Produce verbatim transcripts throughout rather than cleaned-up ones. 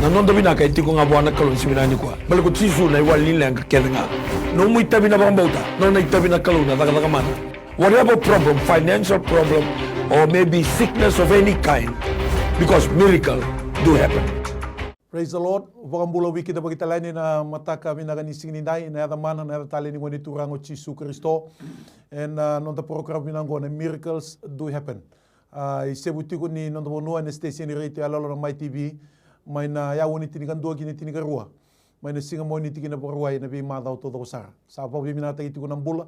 Na noda vinaka e tiko ga vua na Kalou ni siga vinaka nikua. Baleta ko Jisu na iwali ni leqa kece ga. Nomu itavi na vakabauta, nona itavi na Kalou na cakacaka mana. Whatever problem, financial problem, or maybe sickness of any kind, because miracle do happen. Praise the Lord. Vakabula, veikidavaki tale yani na mataka vinaka ni siga nidai, na yaca mana, na yaca talei ni Gone Turaga o Jisu Karisito. Ena noda program vinaka oqo na Miracles Do Happen. A, isevu tiko ni noda vanua ena station radio yaloyalo na Mai T V, mai na aua ni tinikadua ki na tinikarua, mai na siga Moniti ki na Vakarauwai, ena veimacawa taucoko sara. Sa vakavinavinakataki tiko na bula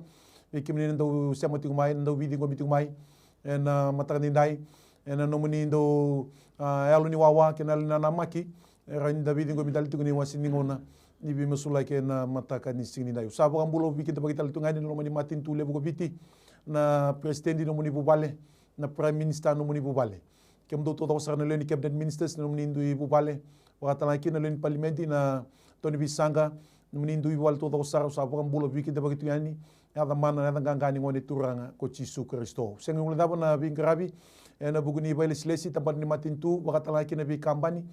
vei kemuni na dau sema tiko mai, na dau veiciqomi tiko mai ena mataka nidai, ena nomuni dau, a, yalo ni wawa kei na yalo ni nanamaki, e rawa ni da veiciqomi tale tiko ni wase ni gauna ni veimasulaki ena mataka ni siga nidai. Au sa vakabula, veikidavaki tale tu ga yani na loma ni matanitu levu ko Viti, na peresitedi nomuni vuvale, na Prime Minister nomuni vuvale, kemudou taucoko sara na lewe ni Cabinet Ministers, na nomuni dui vuvale, vakatalega kina na lewe ni Palimedi, na tau ni veisaqa, nomuni dui vuvale taucoko sara. Au sa vakabula, veikidavaki tu yani, yaca mana, yaca qaqa ni Gone Turaga ko Jisu Karisito. Sega ni guilecava na veiqaravi ena vuku ni vakailesilesi, tabana ni matanitu, vakatalega kina na veikabani,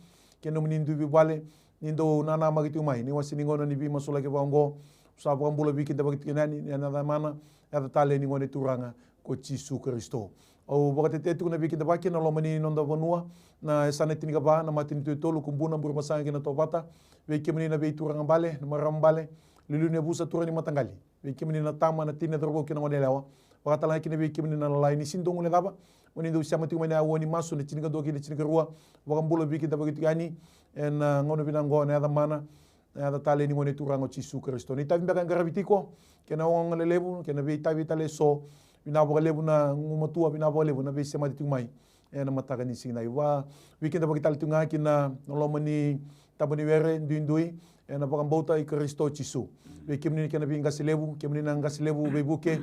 kei nomuni dui vuvale ni dau nanamaki tiko mai ni wase ni gauna ni veimasulaki vaka oqo. Au sa vakabula, veikidavaki tiko yani, ena yaca mana, yaca talei ni Gone Turaga ko Jisu Karisito. Au vakatetea tiko na veikidavaki ena loma ni noda vanua, na yasana e tinikava, na matanitu e tolu, Kubuna, Burebasaga kei na Tovata. Vei kemuni na veituraga bale, na marama bale, liuliu ni yavusa, turaga ni mataqali, vei kemuni na tama, na tina, cauravou kei na goneyalewa, vakatalega kina vei kemuni na lalai, ni sega ni dou guilecava, moni dau sema tiko mai na aua ni masu, na tinikadua ki na tinikarua. Vakabula, veikidavaki tiko yani ena gauna vinaka oqo, na yaca mana, na yaca talei ni Gone Turaga o Jisu Karisito. Na itavi beka e qaravi tiko, kei na ogaoga lelevu, kei na veitavi tale eso, vinaka vakalevu na gumatua, vinaka vakalevu na veisemati tiko mai ena mataka ni siga nidai. Au veikidavaki tale tiko ga ki na loma ni taba ni were duidui ena vakabauta i Karisito Jisu. Vei kemuni na kena veiqase levu, kemuni na qase levu veivuke,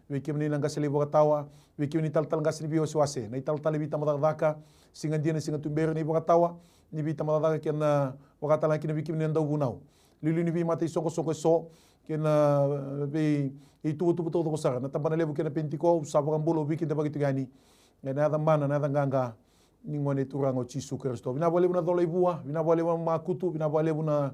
vei kemuni na qase levu vakatawa, vei kemuni talatala qase ni veiwasewase, na italatala ni veitabacakacaka, siga dina, siga tuberi, na ivakatawa ni veitabacakacaka, kei na vakatalega kina vei kemuni na dauvunau, liuliu ni veimata isoqosoqo eso, kei na, e, vei ituvatuva taucoko sara, na tabana levu kei na Penitiko. Au sa vakabula, veikidavaki tiko yani ena yaca mana, na yaca qaqa ni Gone Turaga o Jisu Karisito. Vinaka vakalevu na cola i vua, vinaka vakalevu na makutu, vinaka vakalevu na,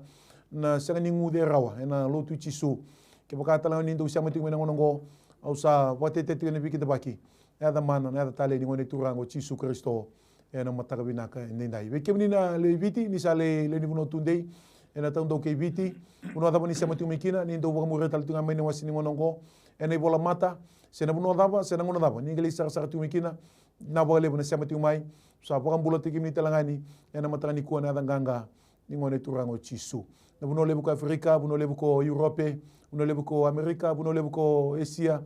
na sega ni guce rawa ena lotu i Jisu. Kevaka talega ni dou sema tiko mai na gauna oqo, au sa vakatetea tiko na veikidavaki, na yaca mana, na yaca talei ni Gone Turaga o Jisu Karisito, ena mataka vinaka edaidai. Vei kemuni na lewe i Viti, ni sa lewe, lewe ni vanua tudei ena taudaku kei Viti, vanua cava ni sema tiko mai kina, ni dou vakamuria tale tiko ga mai na wase ni gauna oqo, ena ivolamata, se na vanua cava, se na gauna cava ni qai lai sarasara tiko mai kina, vinaka vakalevu na sema tiko mai. Sa vakabulataki kemuni talega yani ena mataka nikua, na yaca qaqa ni Gone Turaga o Jisu. Na vanua levu ko Aferika, vanua levu ko Europe, vanua levu ko Amerika, vanua levu ko Esia,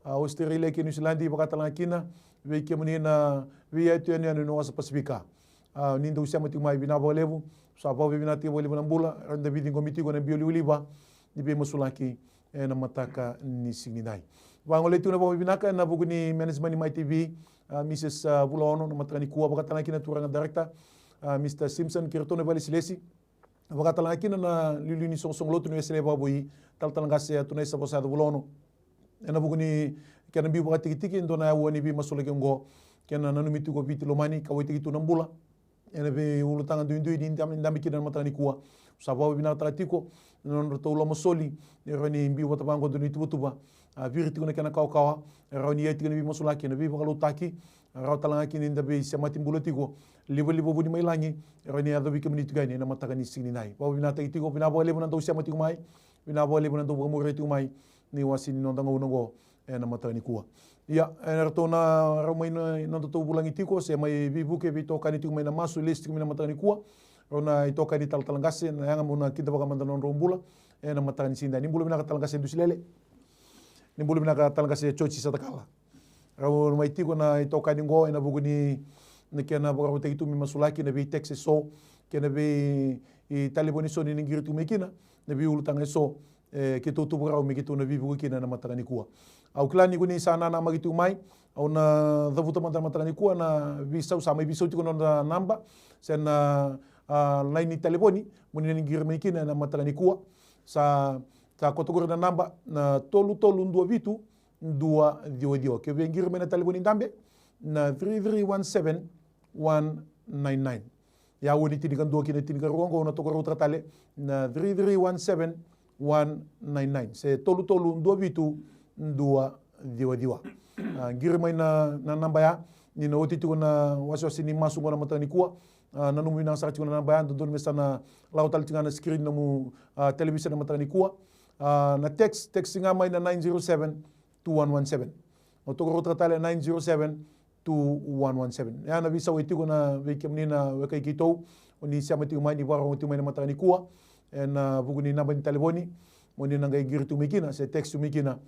a, Australia kei Niusiladi, vakatalega kina vei kemuni na veiyatu yanuyanu ena wasa Pasifika. A, ni dou sema tiko mai, vinaka vakalevu. Sa vakavinavinakataki vakalevu na bula, rawa ni da veiciqomi tiko ena biau livaliva ni veimasulaki ena mataka ni siga nidai. Vagolei tiko na vakavinavinaka ena vuku ni management ni Mai T V, a, Mrs, a, Vulaono, na mataka nikua, vakatalega kina na turaga director, a, Mr Simpson, kei iratou na vakailesilesi, vakatalega kina na liuliu ni soqosoqo lotu ni Wesele vakavoui, talatala qase Atunaisa Vosayaco Vulaono, ena vuku ni kena biu vakatikitiki e dua na aua ni veimasulaki oqo, kei na nanumi tiko o Viti lomani, kauwaitaki tu na bula ena veiulutaga duidui ni dabe, dabe kina na mataka nikua. Au sa vakavinavinakataka tiko na nodratou lomasoli ni rawa ni biu vata vaqo e dua na ituvatuva, a, viri tiko na kena kawakawa, e rawa ni ia tiko na veimasulaki, na veivakaloutaki, e rawa talega kina ni da veisemati bula tiko livaliva vuni mai lagi, e rawa ni yacovi kemuni tiko yani ena mataka ni siga nidai. Vakavinavinakataki tiko, vinaka vakalevu na dau sema tiko mai, vinaka vakalevu na dau vakamuria tiko mai ni wase ni noda gauna oqo ena mataka nikua. Ia, e ratou na rawa mai na, na nodatou vulagi tiko, se mai veivuke, veitokani tiko mai na masu, lesi tiko mai na mataka nikua. Rau na itokani talatala qase, na yaga meu na kidavaka mada na nodrau bula ena mataka ni siga nidai. Ni bula vinaka talatala qase Dusilele. Ni bula vinaka talatala qase Joji Satakala. Rau mai tiko na itokani qo ena vuku ni, na kena vakarautaki tu me masulaki na vei text eso, kei na vei, i, talevoni eso ni na qiri tu mai kina, na veiulutaga eso, e, keitou tu vakarau me keitou na veivuke kina ena mataka nikua. Au kila ni ko ni sa nanamaki tu mai, au na cavuta mada na mataka nikua na veisau, sa mai veisau tiko na noda naba, se na, a, laini talevoni, mo ni na qiri mai kina ena mataka nikua. Sa, sa koto qori na naba na tolu tolu dua vitu, dua ciwa ciwa. Ke via qiri mai na talevoni dabe, na three three one seven one nine nine. Ia, aua ni tinikadua ki na tinikarua, oqo na tokaruataka tale na three three one seven one nine nine se tolu tolu dua vitu dua ciwa ciwa. A, qiri mai na, na naba ya, ni na oti tiko na wasewase ni masu oqo na mataka nikua. A, nanuma vinaka sara tiko na naba ya, dodonu me sa na lako tale tiko ga na screen nomu, a, television na mataka nikua. A, na text, text ga mai na nine zero seven two one one seven. Au tokaruataka tale nine zero seven two one one seven. Ya na veisau e tiko na vei kemuni na wekai keitou, o ni sema tiko mai, ni vakarorogo tiko mai na mataka nikua, ena vuku ni naba ni talevoni, mo ni na qai qiri tu mai kina se text tu mai kina,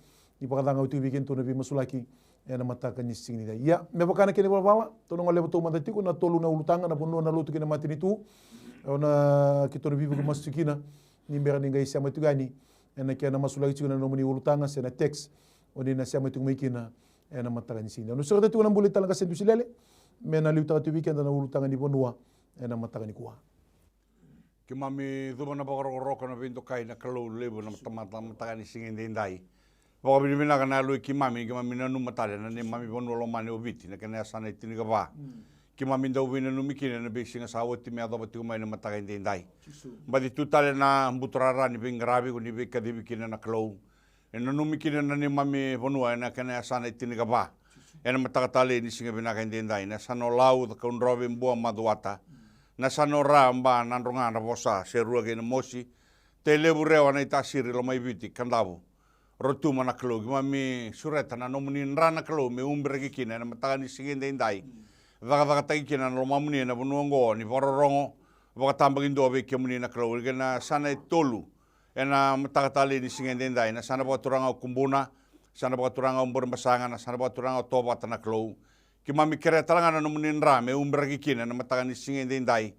ni vakacagau tiko vei kedatou na veimasulaki ena mataka ni siga nidai. Ia, me vaka na kena ivalavala, tou na gole vata mada tiko na tolu na ulutaga, na vanua, na lotu kei na matanitu. O na keitou na veivuke masu tiko kina ni bera ni qai sema tiko yani ena kena masulaki tiko na nomuni ulutaga se na text, o ni na sema tiko mai kina ena mataka ni siga nidai. Au na sureta tiko na bula i Talaqase Dusilele me na liutaka tiko vei keda na ulutaga ni vanua ena mataka nikua. Keimami cuva na vakarokoroko, na veidokai, na Kalou levu, na mata-, mata-, mataka ni siga edaidai. Vakavinavinaka na Yalo i keimami, keimami nanuma tale na neimami vanua lomani o Viti, na kena yasana e tinikava. Mm. Keimami dau veinanumi kina ena veisiga sa oti me yacova tiko mai na mataka edaidai. Jisu. Baci tu tale na buturara ni veiqaravi, ko ni veikacivi kina na Kalou. E nanumi kina na neimami vanua ena kena yasana e tinikava. Ena mataka talei ni siga vinaka edaidai, na yasana o Lau, Cakaudrove, Bua, Macuata. Na yasana o Ra, Ba, Nadroga, Navosa, Serua kei Namosi, Tailevu, Rewa, Naitasiri, Lomaiviti, Kadavu, Rotuma na Kalou. Keimami sureta na nomuni dra na Kalou me ubiraki kina ena mataka ni siga edaidai. Cakacakataki kina na lomamuni ena vanua oqo ni vakarorogo vakatabakidua vei kemuni na Kalou. Kei na yasana e tolu ena mataka talei ni siga edaidai, na yasana vakaturaga o Kubuna, yasana vakaturaga o Burebasaga, na yasana vakaturaga o Tovata na Kalou. Keimami kerea tale ga na nomuni dra me ubiraki kina ena mataka ni siga edaidai.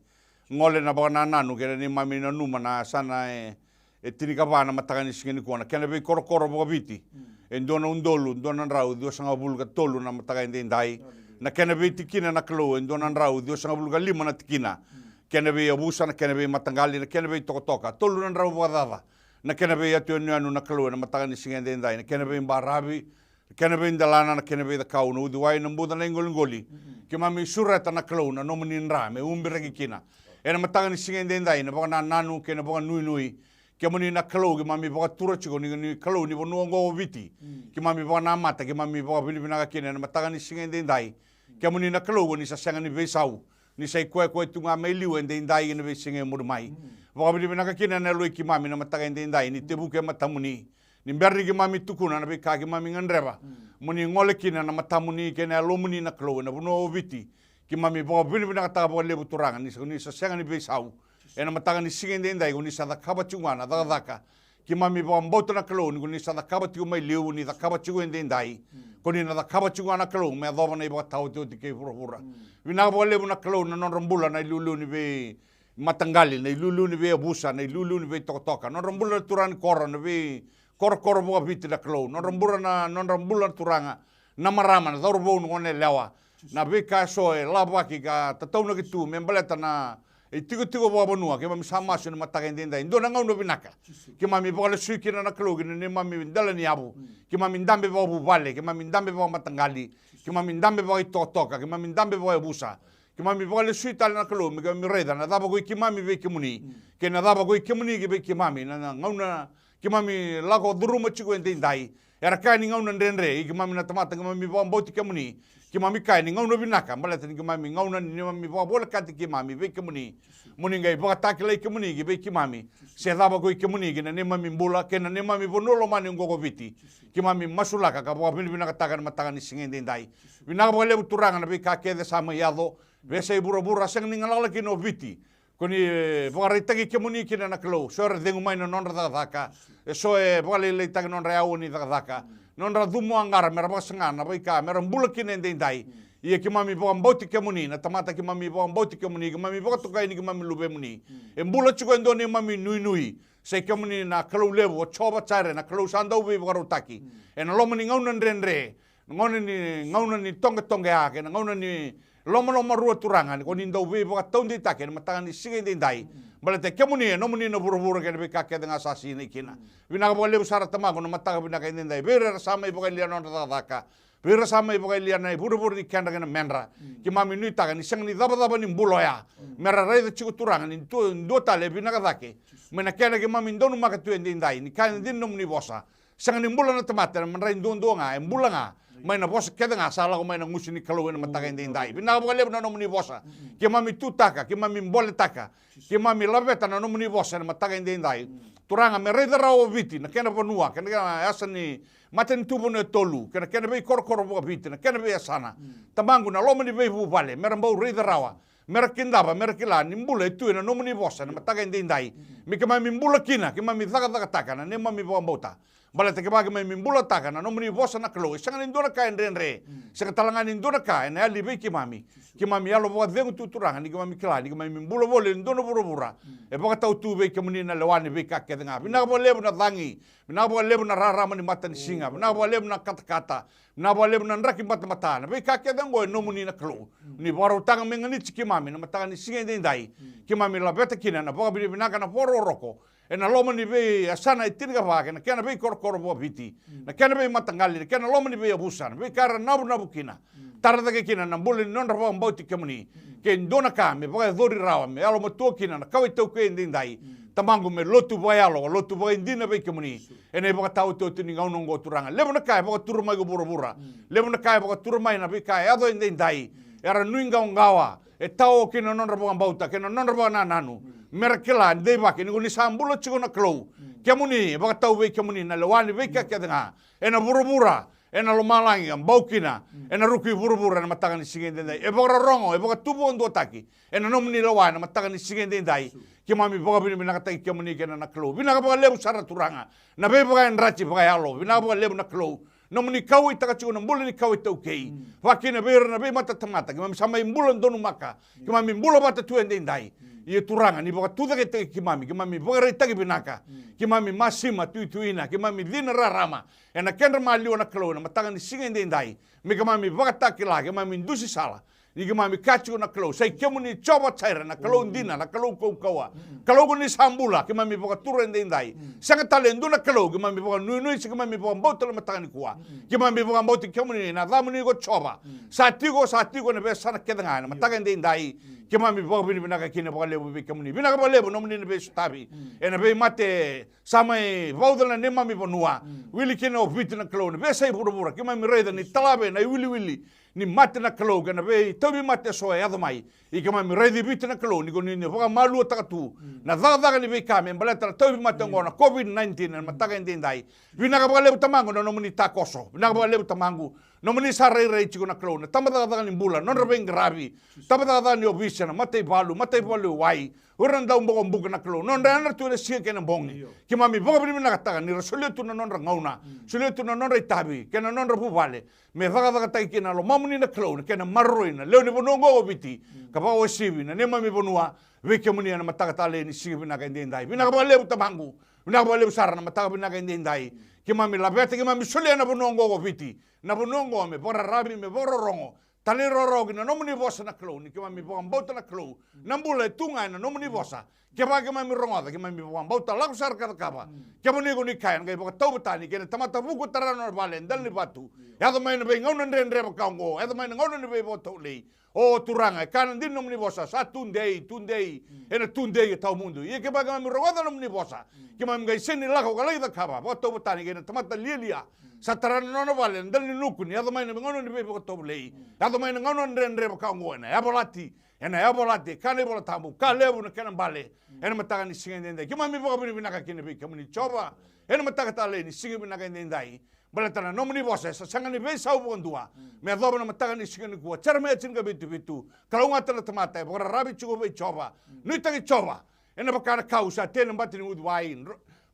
Gole na vakanananu kei na neimami nanuma na yasana e, e tinikava na mataka ni siga nikua, na kena veikorokoro vakaviti. Mm. E dua na udolu dua na drau ciwasagavulu ka tolu na mataka edaidai. Hallelujah. Na kena veitikina na Kalou e dua na drau ciwasagavulu ka lima na tikina. Mm. Kena veiyavusa, na kena veimataqali, na kena veitokatoka, tolu na drau vakacaca. Na kena veiyatuyanuyanu na Kalou ena mataka ni siga edaidai, na kena veibaravi, na kena veidelana, na kena veicakau, na uciwai, na buca, na iqoliqoli. Mm-mm. Keimami sureta na Kalou na nomuni dra me ubiraki kina ena mataka ni siga edaidai, na vakanananu kei na vakanuinui. Kemuni na Kalou keimami vakatura tiko, ni, ni Kalou ni vanua oqo o Viti. Mm. Keimami vakanamata, keimami vakavinavinaka kina ena mataka ni siga edaidai. Kemuni na Kalou ko ni sa sega ni veisau, ni sa ikoyakoya tu ga mai liu edaidai kei na veisiga e muri mai. Mm. Vakavinavinaka kina na Yalo i keimami na mataka edaidai, ni tevuki e matamuni. Ni bera ni keimami tukuna na veika keimami gadreva, mm, mo ni gole kina na matamuni kei na Yalomuni na Kalou ena vanua o Viti. Keimami vakavinavinakataka vakalevu Turaga, ni sa, ni sa sega ni veisau. Ena mataka ni siga edaidai ko ni sa cakava tiko ga na cakacaka. Keimami vakabauta na Kalou ni ko ni sa cakava tiko mai liu, ni cakava tiko edaidai. Mm. Ko ni na cakava tiko ga na Kalou me yacova na ivakataotioti kei vuravura. Mm. Vinaka vakalevu na Kalou na nodra bula na iliuliu ni veimataqali, na iliuliu ni veiyavusa, na iliuliu ni veitokatoka. Nodra bula na turaga ni koro, na veikorokoro vakaviti na Kalou. Nodra bula na, nodra bula na turaga, na marama, na cauravou, na goneyalewa. Na veika eso e lavaki ka tataunaki tu me baleta na itikotiko vakavanua, keimami sa masu ena mataka edaidai. Dua na gauna vinaka. Keimami vakalesui kina na Kalou ki na neimami dela ni yavu. Keimami dabe vakavuvale, keimami dabe vakamataqali, keimami dabe vakaitokatoka, keimami dabe vakayavusa. Keimami vakalesui tale na Kalou me keimami raica na cava ko i keimami vei kemuni, kei na cava ko i kemuni ki vei keimami. Na, na gauna keimami lako curuma tiko edaidai, era kaya ni gauna dredre, i keimami na tamata keimami vakabauti kemuni. Keimami kaya ni gauna vinaka, baleta ni keimami gauna ni neimami vakavolekati keimami vei kemuni. Mo ni qai vakatakilai kemuni ki vei keimami se cava ko i kemuni ki na neimami bula kei na neimami vanua lomani oqo ko Viti. Keimami masulaka ka vakavinavinakataka ena mataka ni siga edaidai. Vinaka vakalevu Turaga na veika kece sa mai yaco, veiyasai vuravura, sega ni galala kina o Viti. Ko ni, e, vakaraitaki kemuni kina na Kalou. So era cegu mai na nodra cakacaka. E so e vakalailaitaki nodra yaua ni cakacaka. Nodra cumu aqara mera vakasaga na veika mera bula kina edaidai. Ia keimami vakabauti kemuni, na tamata keimami vakabauti kemuni, keimami vakatokai ni keimami luvemuni. E bula tiko e dua neimami nuinui. Sa i kemuni na Kalou levu, o Jiova Jaire, na Kalou sa dau veivakarautaki. Ena loma ni gauna dredre, gauna ni, gauna ni toqetoqea, kei na gauna ni lomalomarua Turaga, ni ko ni dau veivakataudeitaki ena mataka ni siga edaidai. Baleta kemuni, e nomuni na vuravura kei na veika kece ga sa sinai kina. Vinaka vakalevu sara Tamaqu na mataka vinaka edaidai. Vei ira era sa mai vakayalia na nodra cakacaka, Vei ira sa mai vakayalia na ivurevure ni kedra kei na medra. Keimami nuitaka ni sega ni cavacava ni bula oya. Me ra raica tiko Turaga ni dua, dua tale e vinaka cake. Mai na kena keimami donumaka tu edaidai ni kaya dina na nomuni vosa. Sega ni bula na tamata ena madrai duadua ga, e bula ga mai na vosa kece ga sa lako mai na gusu ni Kalou ena mataka edaidai. Vinaka vakalevu na nomuni vosa. Keimami tutaka, keimami boletaka, keimami laveta na nomuni vosa ena mataka edaidai. Turaga, me raica rawa o Viti, na kena vanua, kena, kena yasa ni matanitu vanua e tolu, kei na kena veikorokoro vakaviti, na kena veiyasana. Tamaqu, na loma ni veivuvale, me ra bau raica rawa, me ra kidava, me ra kila ni bula e tu ena nomuni vosa ena mataka edaidai. Me keimami bula kina, keimami cakacakataka na neimami vakabauta. Baleta kevaka keimami bulataka na nomuni vosa na Kalou, e sega ni dua na ka e dredre, sega tale ga ni dua na ka ena yali vei keimami. Keimami yalo vakacegu tu Turaga ni keimami kila ni keimami bula voli ena dua na vuravura e vakatau tu vei kemuni na lewa ni veika kece ga. Vinaka vakalevu na cagi, vinaka vakalevu na rarama ni matanisiga, vinaka vakalevu na katakata, vinaka vakalevu na draki batabata, na veika kece oqo e nomuni na Kalou. Ni vakarautaka me ganiti keimami na mataka ni siga edaidai. Keimami laveta kina na vakavinavinaka, na vakarokoroko ena loma ni veiyasana e tinikava kei na kena veikorokoro vakaviti, na kena veimataqali, na kena loma ni veiyavusa, na veika era navunavu kina. Tara cake kina na bula ni nodra vakabauti kemuni. Ke dua na ka me vakayacori rawa, me yalomatua kina na kawa iTaukei edaidai. Tamaqu, me lotu vakayalo, lotu vakaidina vei kemuni ena ivakataotioti ni gauna oqo Turaga. Levu na ka e vakatura mai ko vuravura. Levu na ka e vakatura mai na veika e yaco edaidai. Era nuiqawaqawa, e tao kina na nodra vakabauta kei na nodra vakanananu. Me ra kila ni deivaki ni ko ni sa bula tiko na Kalou. Kemuni, e vakatau vei kemuni na lewa ni veika kece ga ena vuravura, ena lomalagi, ka bau kina ena ruku i vuravura ena mataka ni siga edaidai. E vakarorogo, e vakatubukaduataki ena nomuni lewa ena mataka ni siga edaidai. Keimami vakavinavinakataki kemuni kina na Kalou. Vinaka vakalevu sara Turaga na veivakayadrati vakayalo. Vinaka vakalevu na Kalou. Nomuni kauwaitaka tiko na bula ni kawa iTaukei. Vakakina vei ira na veimatatamata keimami sa mai bula donumaka, keimami bula vata tu edaidai. Ia Turaga, ni vakatucaketaki keimami, keimami vakaraitaki vinaka, keimami masima tuituina, keimami cina rarama ena kedra maliwa na Kalou ena mataka ni siga edaidai. Me keimami vakatakila, keimami dusi sala. Ni keimami kaya tiko na Kalou, sa i kemuni Jiova Jaira, na Kalou dina, na Kalou kaukauwa. Kalou ko ni sa bula, keimami vakatura edaidai. Sega tale e dua na kalou keimami vakanuinui se keimami vakabauta na mataka nikua. Keimami vakabauti kemuni, na yacamuni ko Jiova. Sa tiko, sa tiko ena veiyasana kece ga ena mataka edaidai. Keimami vakavinavinaka kina vakalevu vei kemuni. Vinaka vakalevu nomuni na veisotavi ena veimate sa mai vauca na neimami vanua. Wili kina o Viti na Kalou, na veiyasai vuravura, keimami raica ni talave na iwiliwili ni mate na Kalou kei na veitauvimate eso e yaco mai. Ia keimami raici Viti na Kalou ni ko ni na vakamaluataka tu na cakacaka ni veika me baleta na tauvimate oqo na COVID nineteen ena mataka edaidai. Vinaka vakalevu Tamaqu na nomuni takoso. Vinaka vakalevu Tamaqu nomuni sa rairai tiko na Kalou na tabacakacaka ni bula, nodra veiqaravi, tabacakacaka ni ovisa, na mataivalu, mataivalu e wai, o ira na daubokobuka na Kalou, nodra yadra tu ena siga kei na bogi. Keimami vakavinavinakataka ni ra solia tu na nodra gauna, solia tu na nodra itavi kei na nodra vuvale me cakacakataki kina na lomamuni na Kalou, na kena maroroi na lewe ni vanua oqo o Viti, ka vakauasivi na neimami vanua vei kemuni ena mataka talei ni siga vinaka edaidai. Vinaka vakalevu Tamaqu. Vinaka vakalevu sara na mataka vinaka edaidai. Keimami laveta, keimami solia na vanua oqo o Viti, na vanua oqo me vakararavi, me vakarorogo, talairawarawa ki na nomuni vosa na Kalou, ni keimami vakabauta na Kalou, na bula e tu ga ena nomuni vosa. Kevaka keimami rogoca, keimami vakabauta, lako sara ka cakava. Kemuni ko ni kaya, na qai vakatauvatani kei na tamata vuku e tara na nona vale e dela ni vatu. Yaco mai na veigauna dredre vaka oqo, yaco mai na gauna ni veivakatovolei. O Turaga, e kaya na dina nomuni vosa, sa tudei, tudei, ena tudei e tawamudu. Ia kevaka keimami rogoca nomuni vosa, keimami qai sega ni lako ka lai cakava, vakatauvatani kei na tamata lialia sa tara na nona vale e dela ni nuku ni yaco mai na gauna ni veivakatovolei, yaco mai na gauna dredre vaka oqo, ena yavalati, ena yavalati, e kaya na iVola Tabu, ka levu na kena bale ena mataka ni siga edaidai. Keimami vakavinavinaka kina vei kemuni Jiova ena mataka talei ni siga vinaka edaidai. Baleta na nomuni vosa e sa sega ni veisau vakadua me yacova na mataka ni siga nikua. Jeremaia tinikavitu vitu, kalougata na tamata e vakararavi tiko vei Jiova. Nuitaki Jiova ena vaka na kau sa tei ena bati ni uciwai,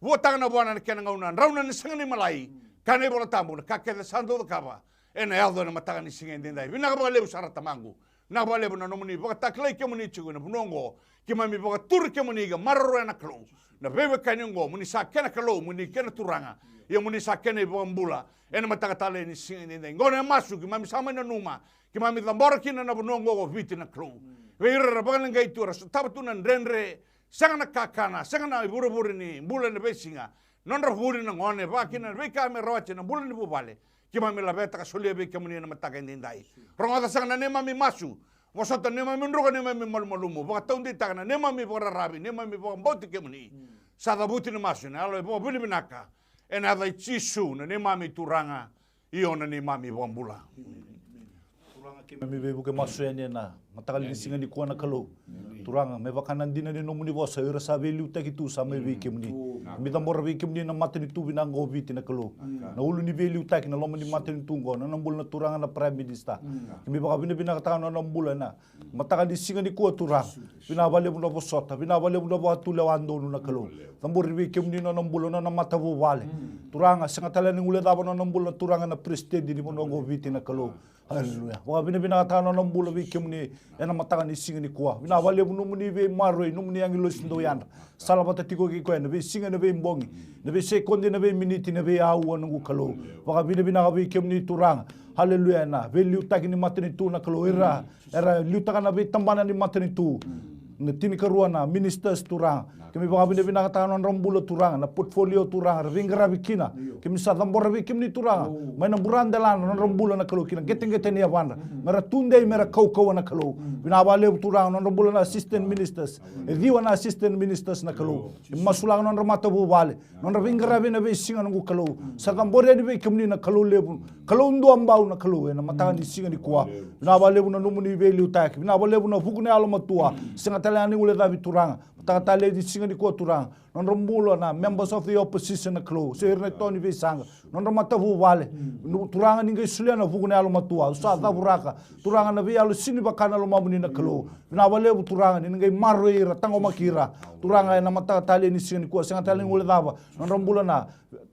vuataka na vuana ena kena gauna, drauna ni sega ni malai. Kaya na iVola Tabu, na ka kece sa dau cakava ena yaco ena mataka ni siga edaidai. Vinaka vakalevu sara Tamaqu. Vinaka vakalevu na nomuni vakatakilai kemuni tiko ena vanua oqo. Keimami vakaturi kemuni ka maroroya na Kalou, na veiwekani oqo, mo ni sa kena Kalou, mo ni kena Turaga, ia mo ni sa kena iVakabula. Ena mataka talei ni siga edaidai, qo na masu keimami sa mai nanuma, keimami cabora kina na vanua oqo o Viti na Kalou. Vei ira era vakaleqai tu, era sotava tu na dredre, sega na kakana, sega na ivurevure ni bula ena veisiga, nodra vuli na gone, vaka kina na veika me rawati ena bula ni vuvale. keimami laveta ka solia vei kemuni ena mataka edaidai. Rogoca saka na neimami masu, vosota na neimami druka, neimami malumalumu, vakataudeitaka na neimami vakararavi, neimami vakabauti kemuni. Sa cavuti na masu ena yalo e vakavinavinaka, ena yaca i Jisu na neimami Turaga, io na neimami Vakabula. Turaga, keimami veivuke masu yani ena mataka ni siga nikua na Kalou. Turaga, me vaka na dina ni nomuni vosa, o ira sa veiliutaki tu sa mai vei kemuni. Keimami cabora vei kemuni na matanitu vinaka o Viti na Kalou, na ulu ni veiliutaki, na loma ni matanitu oqo, na nona bula na Turaga na Prime Minister. Keimami vakavinavinakataka na nona bula ena mataka ni siga nikua Turaga. Vinaka vakalevu na vosota, vinaka vakalevu na vakatulewa donu na Kalou. Cabori vei kemuni na nona bula na nona matavuvale. Turaga, sega tale ni guilecava na nona bula na Turaga na Peresitedi ni vanua oqo o Viti na Kalou. Aleluya. Vakavinavinakataka na nona bula vei kemuni ena mataka ni siga nikua. Vinaka vakalevu nomuni veimaroroi, nomuni agilosi dau yadra, salavata tiko kei koya ena veisiga, ena veibogi, na veisekodi, na veiminiti, na veiaua, noqu Kalou. Vakavinavinaka vei kemuni Turaga. Aleluya. Ena veiliutaki ni matanitu na Kalou, ira era liutaka na veitabana ni matanitu, na tinikarua na ministers Turaga. Keimami vakavinavinakataka na nodra bula Turaga, na portfolio Turaga, ra veiqaravi kina. Keimami sa cabora vei kemuni Turaga mai na buradelana na nodra bula na Kalou, ki na qeteqete ni yavadra, me ra tudei, me ra kaukauwa na Kalou. Vinaka vakalevu Turaga na nodra bula na assistant ministers, e ciwa na assistant ministers na Kalou. Keimami masulaka na nodra matavuvale, nodra veiqaravi ena veisiga, noqu Kalou. Sa cabori yani vei kemuni na Kalou levu, Kalou dua bau na Kalou, ena mataka ni siga nikua. Vinaka vakalevu na nomuni veiliutaki, vinaka vakalevu na vuku ni yalomatua. Sega tale ga ni guilecavi Turaga, mataka talei ni siga nikua Turaga, nodra bula na members of the opposition na Kalou, se ira na ito ni veisaqa, nodra matavuvale. Turaga, ni qai solia na vuku ni yalomatua, au sa cavuraka Turaga na veiyalo sega ni vaka na lomamuni na Kalou. Vinaka vakalevu Turaga ni na qai maroroi ira, taqomaki ira. Turaga, ena mataka talei ni siga nikua, sega tale ni guilecava nodra bula na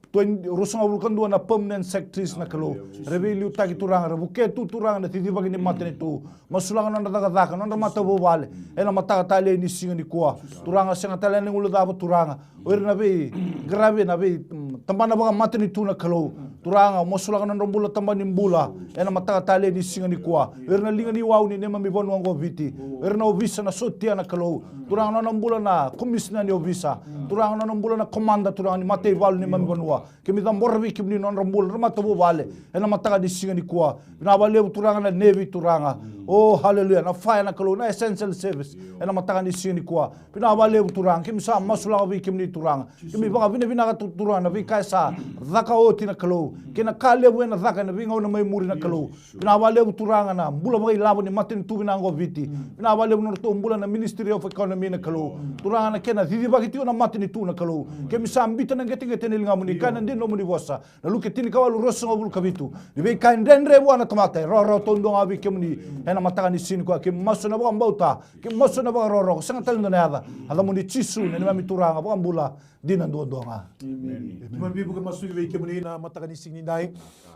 twenty, ruasagavulu ka dua na permanent secretaries na Kalou, ra veiliutaki Turaga, ra vuke tu Turaga na cicivaki ni matanitu. Masulaka nodra cakacaka, nodra matavuvale ena mataka talei ni siga nikua. Turaga, sega tale ni guilecava Turaga o ira na veiqaravi ena vei, mm, tabana vakamatanitu na Kalou. Turaga, masulaka nodra bula, tabana ni bula ena mataka talei ni siga nikua. O ira na liga ni wau ni neimami vanua oqo Viti, o ira na ovisa na sotia na Kalou. Turaga, nona bula na komisina ni ovisa. Turaga, nona bula na komada Turaga ni mataivalu ni neimami vanua. Keimami cabora vei kemuni nodra bula, nodra matavuvale ena mataka ni siga nikua. Vinaka vakalevu Turaga na nevi Turaga. O, haleluya, na fire na Kalou, na essential service ena mataka ni siga nikua. Vinaka vakalevu Turaga, keimami sa masulaka vei kemuni Turaga. Keimami vakavinavinaka tu Turaga na veika e sa caka oti na Kalou, kei na ka levu ena caka ena veigauna mai muri na Kalou. Vinaka vakalevu Turaga na bula vakailavo ni matanitu vinaka oqo Viti. Vinaka vakalevu na nodratou bula na Ministry of Economy na Kalou. Turaga, na kena cicivaki tiko na matanitu na Kalou, keimami sa biuta na qeteqete ni ligamuni, kaya na dina nomuni vosa na Luke tinikawalu, ruasagavulu ka vitu, ni veika e dredre vua na tamata e rawarawa taudua ga vei kemuni. Ena mataka ni siga nikua keimami masu ena vakabauta, keimami masu ena vakarokoroko, sega tale dua na yaca, yacamuni Jisu na neimami Turaga, Vakabula dina duadua ga. Emeni. Keimami veivuke masu vei kemuni na mataka ni siga nidai.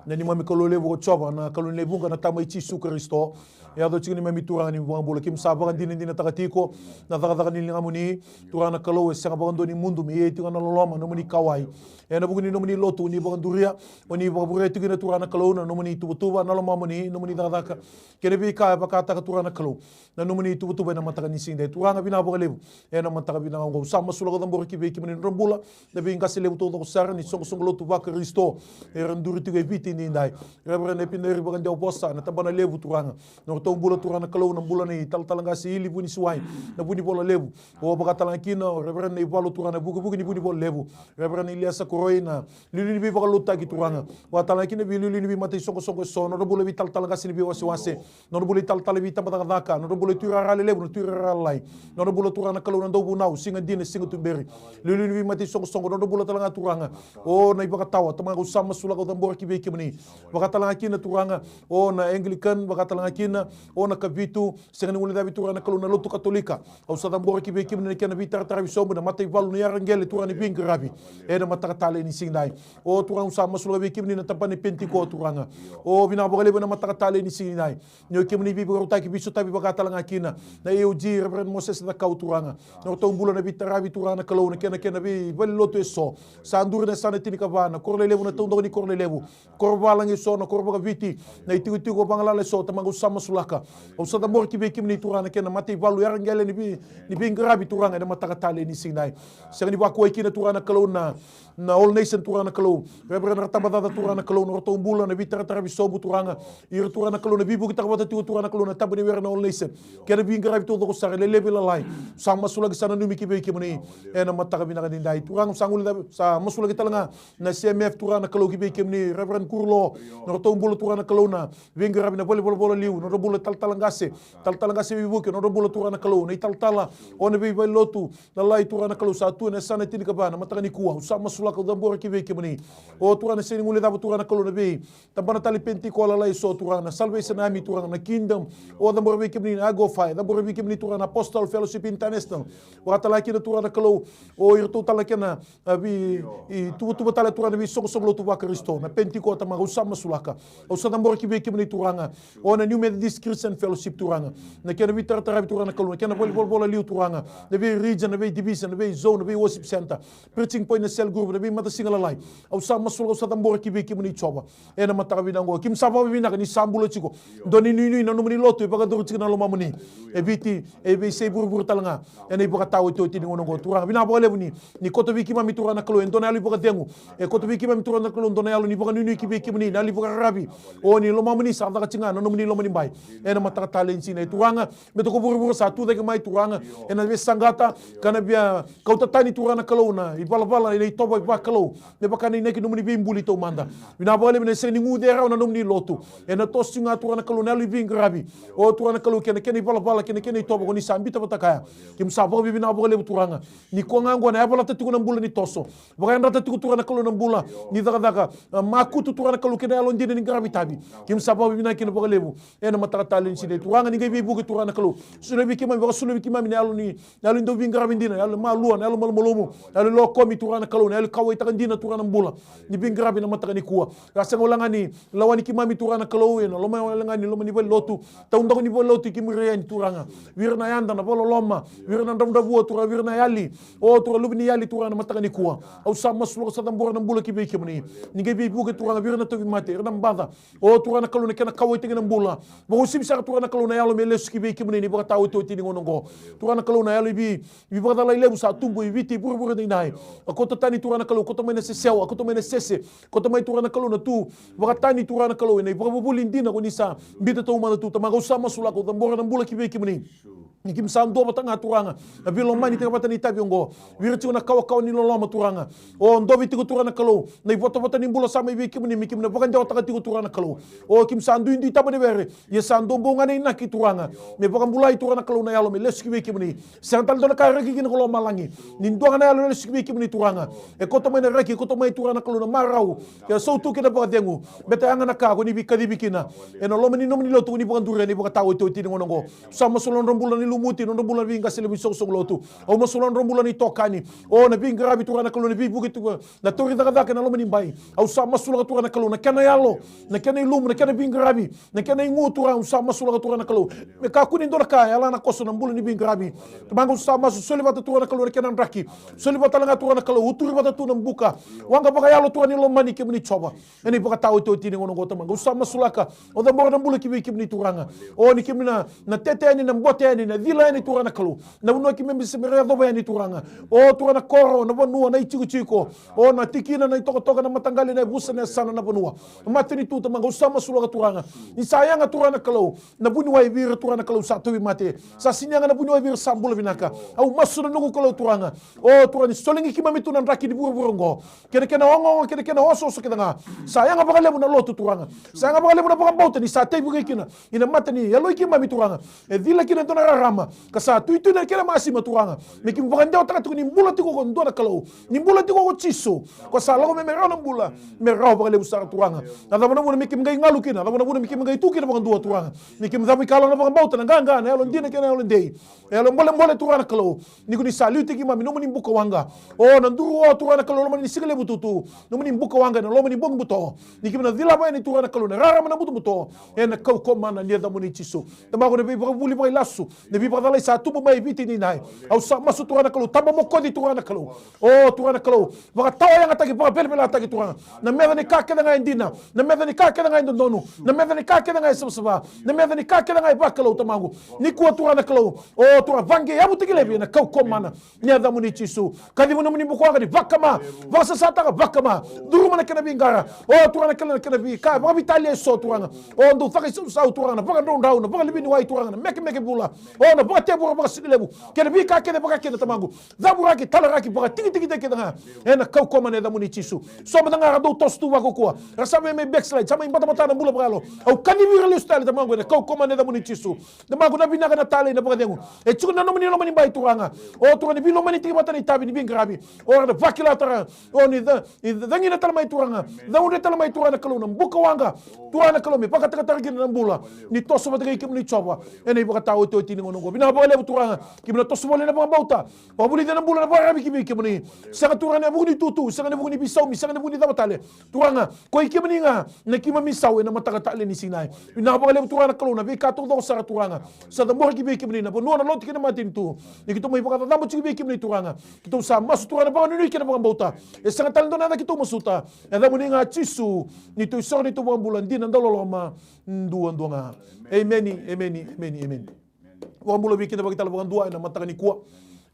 Na neimami Kalou levu ko Jiova, na Kalou ni lewe vuqa, na Tama i Jisu Karisito, e yaco tiko na neimami Turaga, neimami iVakabula. Keimami sa vakadinadinataka tiko na cakacaka ni ligamuni, Turaga na Kalou, e sega vakadua ni mudu, me ia tiko na loloma, nomuni kauwai. Ena vuku ni nomuni lotu o ni vakaduria, o ni vakavurea tiko kina Turaga na Kalou na nomuni ituvatuva, na lomamuni, nomuni cakacaka, kei na veika e vakataka Turaga na Kalou na nomuni ituvatuva ena mataka ni siga nidai. Turaga, vinaka vakalevu ena mataka vinaka oqo. Au sa masulaka, cabora ki vei kemuni na nodra bula na veiqase levu taucoko sara ni soqosoqo lotu vaKarisito era duri tiko e Viti nidai. Reverend Epineri Vakadewavosa, na tabana levu Turaga, na nodratou bula Turaga na Kalou, na bula nei talatala qase Ili Vunisiwai, na Vunivola Levu. O, vakatalega kina o Reverend Naivalu Turaga, na vukevuke ni Vunivola Levu. Reverend Iliesa Koroi, na iliuliu ni veivakalotutaki Turaga. Vakatalega kina veiliuliu ni veimata isoqosoqo eso, na nodra bula veitalatala qase ni veiwasewase, na nodra bula italatala veitabacakacaka, na nodra bula ituirara lelevu, na tuirara lalai, na nodra bula Turaga na Kalou na dauvunau, siga dina, siga tuberi. Iliuliu ni veimata isoqosoqo, na nodra bula talega Turaga. O, na ivakatawa, Tamaqu, au sa masulaka, au cabora ki vei kemuni. Vakatalega kina Turaga o na Anglican, vakatalega kina o na Kavitu, sega ni guilecavi Turaga na Kalou na lotu Katolika. Au sa cabora ki vei kemuni na kena veitarataravi sobu, na mataivalu, na yaraqele Turaga ni veiqaravi ena mataka talei ni siga nidai. O Turaga, au sa masulaka vei kemuni na tabana ni Penitiko Turaga. O, vinaka vakalevu ena mataka talei ni siga nidai. Ni o kemuni veivakarautaki, veisotavi, vakatalega kina na A O G, Reverend Moses Cakau Turaga, na nodratou bula na veitaravi Turaga na Kalou, na kena, kena veivalenilotu eso. Sa duri na yasana tinikava, na koro lelevu, na taudaku ni koro lelevu, koro vavalagi eso, na koro vakaviti, na itikotiko vagalala eso, Tamaqu, au sa masulaka. Au sa cabora ki vei kemuni Turaga na kena mataivalu, yara qele ni vei, ni veiqaravi Turaga ena mataka talei ni siga nidai. Sega ni vakuwai kina Turaga na Kalou na, na All Nation Turaga na Kalou. Reverend Ratabacaca Turaga na Kalou, na nodratou bula, na veitarataravi sobu Turaga. Ira Turaga na Kalou na veivuketaka vata tiko Turaga na Kalou na tabaniwere na All Nation. Kei na veiqaravi taucoko sara, lelevu, lalai. Sa masulaki, sa nanumi ki vei kemuni ena mataka vinaka nidai. Turaga, sa gole, sa masulaki tale ga na C M F Turaga na Kalou ki vei kemuni, Reverend Kurulo, na nodratou bula Turaga na Kalou na veiqaravi na valenivolavola liu, na nodra bula talatala qase, talatala qase veivuke, na nodra bula Turaga na Kalou na italatala o na veivalenilotu lalai Turaga na Kalou sa tu ena yasana tinikava na mataka nikua. Au sa masulaka, au cabora ki vei kemuni. O Turaga na sega ni guilecava Turaga na Kalou na veitabana tale Penitiko lalai eso Turaga, na Salvation Army Turaga, na Kingdom. O cabora vei kemuni na Go Fire, cabora vei kemuni Turaga na Apostle Fellowship International. Vakatale kina Turaga na Kalou, o iratou tale na kena a vei, i tuvatuva tale Turaga na veisoqosoqo lotu vaKarisito, na Penitiko Tamaqu, au sa masulaka. Au sa cabora ki vei kemuni Turaga. O na New Methodist Christian Fellowship Turaga. Na kena veitarataravi Turaga na Kalou, na kena valenivolavola liu Turaga. Na vei region, na vei division, na vei zone, na vei worship center. Preaching point, na cell group, na veimatasiga lalai. Au sa masulaka, au sa cabora ki vei kemuni Jiova. Ena mataka vinaka oqo. Keimami sa vakavinavinaka ni sa bula tiko. Dua na inuinui na nomuni lotu e vakayacori tiko na lomamuni. E Viti, e veiyasai vuravura tale ga. Ena ivakataotioti ni gauna oqo Turaga. Vinaka vakalevu ni, ni koto vei keimami Turaga na Kalou e dua na yalo ivakacegu. E koto vei keimami Turaga na Kalou dua na yalo ni vakanuinui ki vei kemuni, na yalo ivakararavi. O ni lomamuni sa caka tiko ga na nomuni lomanibai. Ena mataka talei ni siga nidai Turaga. Me toka vuravura sa tu cake mai Turaga. Ena via saqata, ka na via kauta tani Turaga na Kalou na ivalavala, na itovo vakalou. Me vaka na inaki nomuni veibuli taumada. Vinaka vakalevu ni sega ni guce rawa na nomuni lotu. Ena toso tiko ga Turaga na Kalou na yalo iveiqaravi. O Turaga na Kalou kei na kena ivalavala, kei na kena itovo ko ni sa biuta vata kaya. Keimami sa vakavinavinaka vakalevu Turaga. Nikua ga oqo na yavalata tiko na bula ni toso. Vakayadrata tiko Turaga na Kalou na bula ni cakacaka. A, makutu Turaga na Kalou kei na yalodina ni qaravi tavi. Keimami sa vakavinavinaka kina vakalevu. Ena mataka talei ni siga nidai Turaga ni qai veivuke Turaga na Kalou. Solia vei keimami, vakasolovi keimami na yalo ni, na yalo ni dauveiqaravi dina, na yalo malua, na yalo malumalumu, na yalo lokomi Turaga na Kalou, na yalo kauwaitaka dina Turaga na bula. Ni veiqaravi na mataka nikua. Ka sega wale ga ni lawani keimami Turaga na Kalou, ena loma wale ga ni loma ni valenilotu. Taudaku ni valenilotu i keimami rai yani Turaga. Vei ira na yada, na vakaloloma, vei ira na dravudravua Turaga, vei ira na yali. O Turaga luve ni yali Turaga na mataka nikua. Au sa masulaka, au sa cabora na bula ki vei kemuni. Ni qai veivuke Turaga vei ira na tauvimate, ira na baca. O Turaga na Kalou na kena kauwaitaki na bula. Vakauasivi sara Turaga na Kalou na yalo me lesu ki vei kemuni ni vakataotioti ni gauna oqo. Turaga na Kalou na yalo i vei, i veivakacalai levu sa tubu i Viti, vuravura edaidai. A kauta tani Turaga na Kalou, kauta mai na sesewa, a kauta mai na sese. Kauta mai Turaga na Kalou na tu vakatani Turaga na Kalou, ena ivakavuvuli dina ko ni sa biuta taumada tu Tamaqu, au sa masulaka, au cabora na bula ki vei kemuni. Ni keimami sa duavata ga Turaga, na veilomani tiko vata na itavi oqo. Vei ira tiko na kawakawa ni loloma Turaga. O dovi tiko Turaga na Kalou, na ivotavota ni bula sa mai vei kemuni, me keimami na vakadewataka tiko Turaga na Kalou. O keimami sa duidui taba ni were, ia sa dua bau ga na inaki Turaga. Me vakabulai Turaga na Kalou na yalo, me lesu ki vei kemuni. Sega tale dua na ka e reki kina ko lomalagi. Ni dua ga na yalo e lesu ki vei kemuni Turaga. E kauta mai na reki, e kauta mai Turaga na Kalou na marau. Kei na sautu kei na vakacegu. Baleta yaga na ka ko ni veikacivi kina. Ena loma ni nomuni lotu ko ni vakaduria ni vakataotioti ni gauna oqo. Sa masulaka na nodra bula ni lumuti, na nodra bula na veiqase levu isoqosoqo lotu. Au masulaka na nodra bula ni tokani. O na veiqaravi Turaga na Kalou, na veivuke Turaga. Na tauri cakacaka ena loma ni bai. Au sa masulaka Turaga na Kalou, na kena yalo, na kena ilumu, na kena veiqaravi, na kena igu Turaga, au sa masulaka Turaga na Kalou. Me kakua ni dua na ka e yala na koso na bula ni veiqaravi. Tamaqu au sa masu, soli vata Turaga na Kalou na kena draki. Soli vata tale ga Turaga na Kalou, uturi vata tu na buka. Waqa vakayalo Turaga ni lomani kemuni Jiova. Ena ivakataotioti ni gauna oqo Tamaqu, au sa masulaka. Au cabora na bula ki vei kemuni Turaga. O ni keimami na, na tete yani, na bote yani, na cila yani Turaga na Kalou. Na vanua keimami se bera yacova yani Turaga. O Turaga na koro, na vanua, na itikotiko. O na tikina, na itokatoka, na mataqali, na yavusa, na yasana, na vanua. Na matanitu Tamaqu, au sa masulaka Turaga. Ni sa yaga Turaga na Kalou. Na vuniwai vei ira Turaga na Kalou sa tauvimate. Sa sini yaga na vuniwai vei ira sa bula vinaka. Au masu na noqu Kalou Turaga. O Turaga ni solegi keimami tu na draki ni vuravura oqo. Kei na kena ogaoga, kei na kena osooso kece ga. Sa yaga vakalevu na lotu Turaga. Sa yaga vakalevu na vakabauta ni sa teivaki kina. Ina mata ni yaloi keimami Turaga. E cila kina e dua na rarama. Ka sa tuitui na kena masima Turaga. Me keimami vakadewataka tiko ni bula tiko ko dua na Kalou. Ni bula tiko ko Jisu. Ko sa lako mai me rawa na bula. Me rawa vakalevu sara Turaga. Na cava na vuna me keimami qai galu kina. Na cava na vuna me keimami qai tu kina vakadua Turaga. Me keimami cavuikalawa na vakabauta, na qaqa, na yalodina kei na yalodei. E yalo bolebole Turaga na Kalou. Ni ko ni sa liutaki keimami, nomuni bukawaqa. O na duru o Turaga na Kalou, loma ni siga levu tutu. Nomuni bukawaqa, ena loma ni bogi buto. Ni keimami na cilava yani Turaga na Kalou, na rarama na butobuto. Ena kaukaua mana ni yacamuni Jisu. Tamaqu na veivakavuvuli vakailasu. Na Veivakacalai sa tubu mai e Viti edaidai. Au sa masu Turaga na Kalou, taba mokoci Turaga na Kalou. O Turaga na Kalou, vakatawayagataki, vakavelavelataki Turaga. Na meca ni ka kece ga e dina, na meca ni ka kece ga e dodonu, na meca ni ka kece ga e savasava, na meca ni ka kece ga e vakalou Tamaqu. Nikua Turaga na Kalou, o Turaga vaqe yavutaki laivi ena kaukaua mana ni yacamuni Jisu. Kacivi nomuni bukawaqa ni vakama, vakasasataka vakama, curuma na kena veiqara. O Turaga na kena, na kena veika vakaveitalia eso Turaga. O dau caka isausau Turaga, na vakadraudrau, na vakaliviniwai Turaga, na mekemeke vula. O na vakatevoro vakasigalevu, kei na veika kece vakakina Tamaqu. Cavuraki, talaraki, vakatikitikitaki kece ga ena kaukaua mana ni yacamuni Jisu. So mada ga ra dau toso tu vakaukaua, ra sa mai, mai backslide, sa mai batabata na bula vakayalo. Au kacivi ira lesu tale Tamaqu ena kaukaua mana ni yacamuni Jisu. Tamaqu na vinaka, na talei, na vakacegu e tiko na nomuni loma ni bai Turaga. O Turaga ni veilomanitaki vata na itavi ni veiqaravi. O ra na vakila tara. O ni ca, ni cagina tale mai Turaga. Caudre tale mai Turaga na Kalou na bukawaqa. Turaga na Kalou me vakatakatara kina na bula. Ni toso vata kei kemuni Jiova ena ivakataotioti ni gauna oqo. Vinaka vakalevu Turaga. Keimami na toso voli na vakabauta. Vakavulici na bula na vakararavi ki vei kemuni. Sega Turaga ena vuku ni tutu, sega ena vuku ni veisaumi, sega ena vuku ni cava tale. Turaga, ko i kemuni ga na keimami isau ena mataka talei ni siga edai. Vinaka vakalevu Turaga na Kalou na veika taucoko sara Turaga. Sa cabora ki vei kemuni na vanua, na lotu kei na matanitu. Ni keitou mai vakacacabo tiko vei kemuni Turaga. Keitou sa masu Turaga na vakanuinui kei na vakabauta. E sega tale dua na yaca keitou masuta. Yacamuni ga Jisu, neitou isoro, neitou vakabula dina, dauloloma duadua ga. Emeni, emeni, emeni, emeni. Vakabula vei keda vakitale vakadua ena mataka nikua.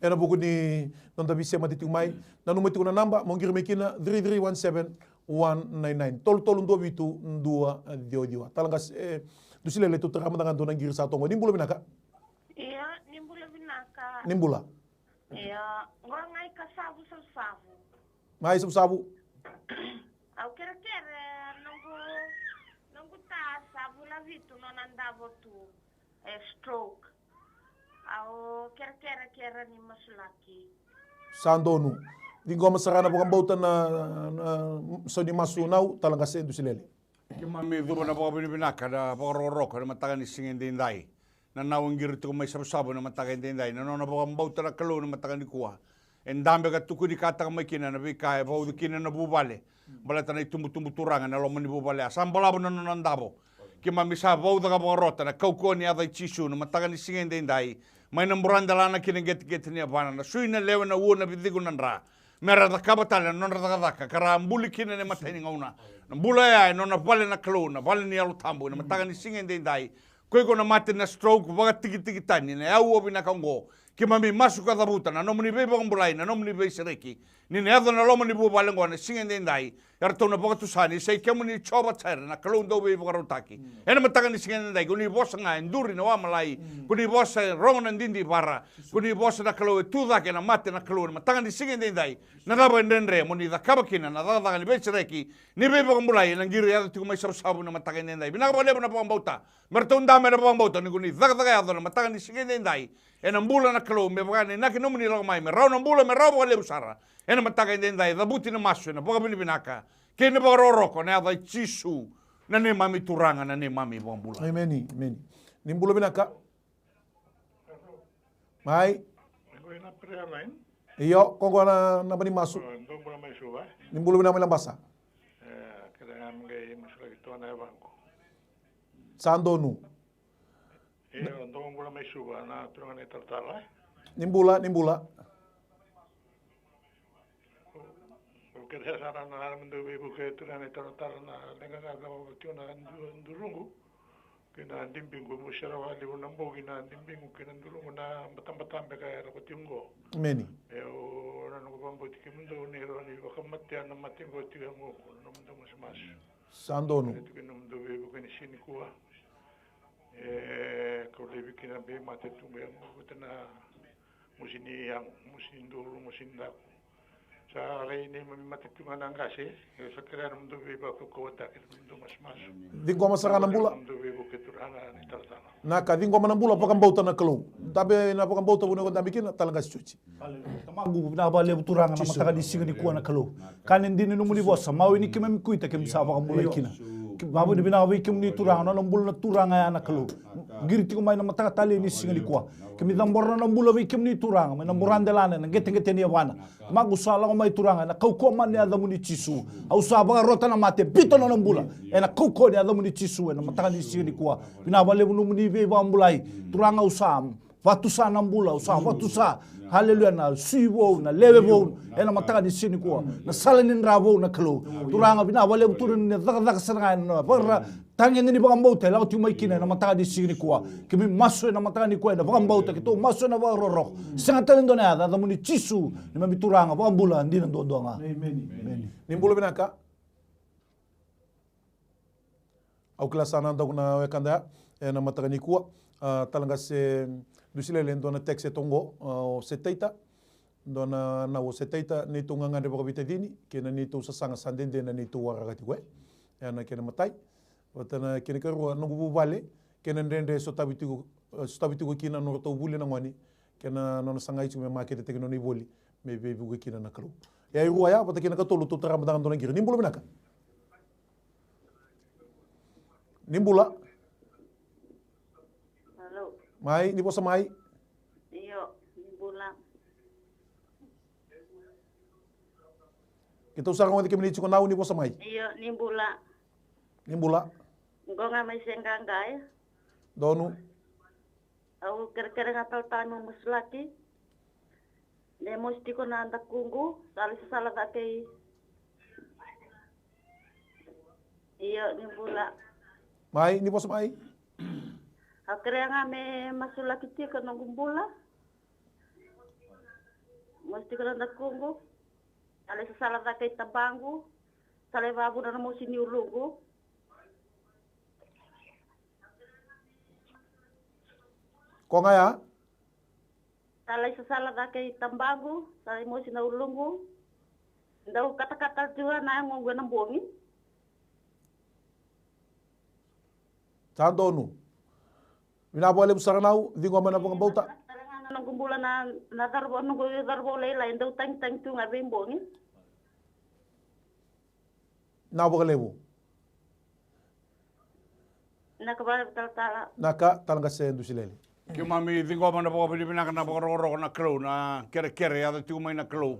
Ena vuku ni noda veisemati tiko mai. Nanuma tiko na naba mo qiri mai kina, three three one seven one nine nine. Tolu tolu dua vitu dua ciwa ciwa. Tala qase, e, Dusi Lele, tou tara mada ga dua na qiri sa toqo. Ni bula vinaka. Io, ni bula vinaka. Ni bula. Io, qo ga i Kasavu, Savusavu. Mai Savusavu. Au kerekere, noqu, noqu ta sa vula vitu nona davo tu. E stroke. Au kerekere ke ra ni masulaki. Sa donu. Ciqoma sara na vakabauta na, na, sau ni masu nau, tala qase, Dusi Lele. Keimami cuva na vakavinavinaka, na vakarokoroko ena mataka ni siga edaidai. Na nau e qiri tiko mai Savusavu ena mataka edaidai. Na nona vakabauta na Kalou ena mataka nikua. E dabe ka tukunikataka mai kina na veika e vauci kina na vuvale. Baleta na itubutubu turaga ena loma ni vuvale. A sa balavu na nona davo. Keimami sa vauca ka vakarota na kaukauwa ni yaca i Jisu ena mataka ni siga edaidai. Mai na buradelana ki na qeteqete ni yavana, na sui, na lewe, na ua, na viciku, na dra. Me ra cakava tale na nodra cakacaka ka ra buli kina ena imatai ni gauna. Na bula oya e nona vale na Kalou, na vale ni Yalo Tabu, ena mataka ni siga edaidai. Ko iko na mate na stroke, vakatikitiki tani na yau o vinaka oqo. Keimami masu ka cavuta na nomuni veivakabulai, na nomuni veisereki. Ni na yaco na loma ni vuvale oqo na siga edaidai. Eratou na vakatusa ni sa i kemuni Jiova Jaire, na Kalou dauveivakarautaki. Ena mataka ni siga edaidai, ko ni vosa ga e duri na wamalai. Ko ni vosa e rogo na didivara. Ko ni vosa na Kalou e tu cake na mate na Kalou ena mataka ni siga edaidai. Na cava e dredre mo ni cakava kina na cakacaka ni veisereki, ni veivakabulai, ena qiri yaco tiko mai Savusavu ena mataka edaidai. Vinaka vakalevu na vakabauta. Me ratou dabe ena vakabauta ni ko ni cakacaka yaco ena mataka ni siga edaidai. Ena bula na Kalou, me vaka na inaki nomuni lako mai, me rawa na bula, me rawa vakalevu sara. Ena mataka edaidai, cavuti na masu ena vakavinavinaka kei na vakarokoroko ena yaca i Jisu, na neimami Turaga, na neimami Vakabula. Emeni, emeni. Ni bula vinaka. Mai. Io, ko qo na naba ni masu. Ni bula vinaka mai Labasa. Sa donu. Io, dou bula mai Suva, na turaga na italatala, e? Ni bula, ni bula. Au kerea sara na nomudou veivuke turaga na italatala, na leqa ga cava tiko na du-, duruqu kei na dibiqu, meu serawa levu na bogi na dibiqu kei na duruqu na batabata beka e lako tiko qo. Emeni. Au na noqu vakabauti kemudou ni rawa ni vakamatea na mate qo tiko e moku, na nomudou masumasu. Sa donu. Kerea tiko na nomudou veivuke ni siga nikua. E kau laivi kina vei mate tu qo, e mokuta na mosi ni yago, mosi ni duru, mosi ni daku. Sa rai neimami mate tu ga na qase, e sa kerea na nomudou veivakaukauwataki, na nomudou masumasu. Ciqoma sara na bula. Na nomudou veivuke turaga na italatala. Na ka ciqoma na bula, vakabauta na Kalou. Dabe na vakabauta vuna ko dabe kina, tala qase Joji. Tamaqu, vinaka vakalevu turaga na mataka ni siga nikua na Kalou. Ka ni dina ni nomuni vosa, mawi ni keimami kuita keimami sa vakabulai kina. Vakavinavinaka vei kemuni turaga, na nona bula na turaga ya na Kalou. Qiri tiko mai na mataka talei ni siga nikua. Keimami cabora na nona bula vei kemuni turaga, mai na buradelana, na qeteqete ni yavana. Tamaqu sa lako mai turaga, ena kaukaua mana ni yacamuni Jisu. Au sa vakarota na mate, biuta na nona bula. Ena kaukaua ni yacamuni Jisu, ena mataka ni siga nikua. Vinaka vakalevu nomuni veivakabulai. Turaga au sa Vatusa na bula, au sa vatusa. Haleluya, na sui vou, na lewe vou, ena mataka ni siga nikua. Na sala ni dra vou na Kalou. Turaga, vinaka vakalevu Turaga ni cakacaka sara ga ena vakara. Tagede ni vakabauta e lako tiko mai kina ena mataka ni siga nikua. Keimami masu ena mataka nikua ena vakabauta, keitou masu ena vakarokoroko. Sega tale dua na yaca, yacamuni Jisu, neimami Turaga, vakabula dina duadua ga. Emeni. Emeni. Ni bula vinaka. Au kila sa na dau na wekada ya ena mataka nikua. A, tale ga se dusi lele, dua na text e toqo, a, o Setaita. Dua na, na o Setaita, neitou gagadre vakaveitacini kei na neitou sasaga sa dede na neitou waraka tiko e. Ena kena matai. Vata na kena karua, noqu vuvale, kena dredre sotavi tiko, sotavi tiko kina nodratou vuli na gone, kena nona sagai tiko me maketetaki nona ivoli me veivuke kina na Kalou. E a irua ya, vata kei na katolu, tou tara mada ga dua na qiri. Ni bula vinaka. Ni bula. Alo. Mai, ni vosa mai. Io, ni bula. Keitou sa rogoci kemuni tiko, nau, ni vosa mai. Io, ni bula. Ni bula. Qo ga mai Seqaqa. Donu. Au kerekere ga talatala meu masulaki. Ne mosi tiko na dakuqu, sa lai sasala cake i. Io, ni bula. Mai, ni vosa mai. Au kerea ga me masulaki tiko noqu bula. Mosi tiko na dakuqu. Sa lai sasala cake i tabaqu. Sa lai vavuna na mosi ni uluqu. Ko ga ya? Sa lai sasala cake i tabaqu, sa lai mosi na uluqu. Dau katakata tiko na yagoqu ena bogi. Sa donu. Vinaka vakalevu sara nau, ciqoma na vakabauta. Na noqu bula na, na cauravou, noqu cauravou lailai, dau tagitagi tu ga veibogi. Na vakalevu. Na ka vale talatala. Na ka tale ga se dusi lele. Keimami ciqoma na vakavinavinaka, na vakarokoroko na Kalou, na kerekere yaco tiko mai na Kalou.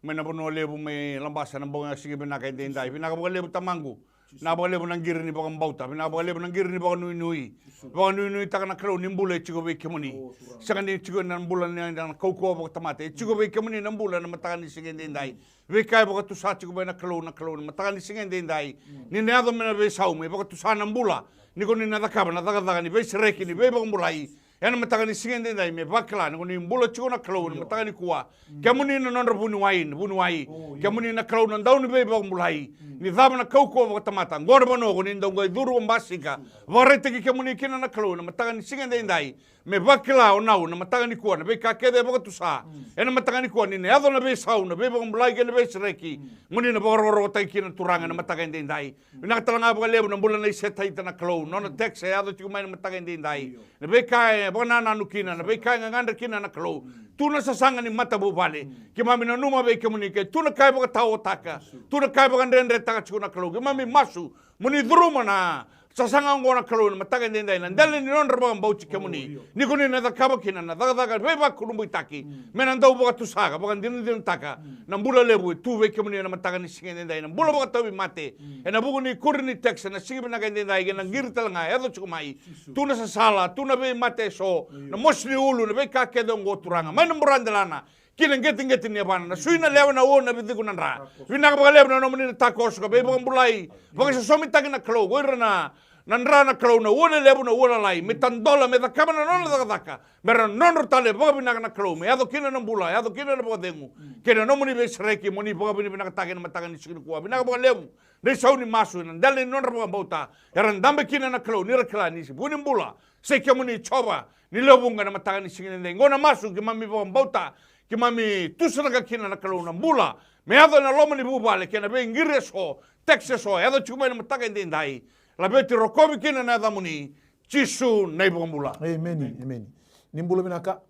Mai na vanua levu mai Labasa na bogi siga vinaka edaidai. Vinaka vakalevu tamaqu. Vinaka vakalevu na qiri ni vakabauta. Vinaka vakalevu na qiri ni vakanuinui. Vakanuinuitaka na Kalou ni bula e tiko vei kemuni. Sega ni tiko na bula ni na kaukauwa vakatamata. E tiko vei kemuni na bula na mataka ni siga edaidai. Veika e vakatusa tiko mai na Kalou, na Kalou na mataka ni siga edaidai. Ni na yaco mai na veisau me vakatusa na bula. Ni ko ni na cakava na cakacaka ni veisereki, ni veivakabulai. Ena mataka ni siga edaidai me vakila ni ko ni bula tiko na Kalou na mataka nikua. Kemuni na nodra vuniwai, na vuniwai. Kemuni na Kalou na dau ni veivakabulai. Ni cava na kaukauwa vakatamata. Qo na vanua ko ni dau qai curu basika. Vakaraitaki kemuni kina na Kalou na mataka ni siga edaidai. Me vakila o nau na mataka nikua na veika kece e vakatusa. Ena mataka nikua ni na yaco na veisau, na veivakabulai kei na veisereki. Mo ni na vakarokorokotaki kina Turaga ena mataka edaidai. Vinaka tale ga vakalevu na bula nei Setaita na Kalou. Nona text e yaco tiko mai na mataka edaidai. Na veika e vakanananu kina, na veika e gagadre kina na Kalou. Tu na sasaga ni matavuvale. Keimami nanuma vei kemuni ke tu na ka e vakataotaka. Tu na ka e vakadredretaka tiko na Kalou. Keimami masu. Mo ni curuma na sasaga oqo na Kalou ena mataka edaidai, na dela ni nodra vakabauti kemuni. Ni ko ni na cakava kina na cakacaka veivakurabuitaki. Me na dau vakatusaka, vakadinadinataka na bula levu e tu vei kemuni ena mataka ni siga edaidai, na bula vakatauvimate. Ena vuku ni kuri ni text ena siga vinaka edaidai, kei na qiri tale ga e yaco tiko mai. Tu na sasala, tu na veimate eso, na mosi ni ulu, na veika kece oqo Turaga. Mai na buradelana, ki na qeteqete ni yavana, na sui na lewe, na ua, na viciku, na dra. Vinaka vakalevu na nomuni na takoso ka veivakabulai. Vakaisosomitaki na Kalou ko ira na, na dra na Kalou, na ua lelevu, na ua lalai. Me tadola, me cakava na nona cakacaka. Me ra nodra tale vakavinaka na Kalou. Me yaco kina na bula, yaco kina na vakacegu. Kei na nomuni veisereki, mo ni vakavinavinakataki ena mataka ni siga nikua. Vinaka vakalevu. Na isau ni masu ena dela ni nodra vakabauta. Era dabe kina na Kalou, ni ra kila ni se vu ni bula. Sa i kemuni Jiova, ni lewe vuqa ena mataka ni siga edaidai. Qo na masu keimami vakabauta, keimami tusanaka kina na Kalou na bula. Me yaco ena loma ni vuvale kei na veiqiri eso, text eso, yaco tiko mai na mataka edaidai. Laveti rokovi kina na yacamuni, Jisu na iVakabula. Emeni, emeni. Ni bula vinaka.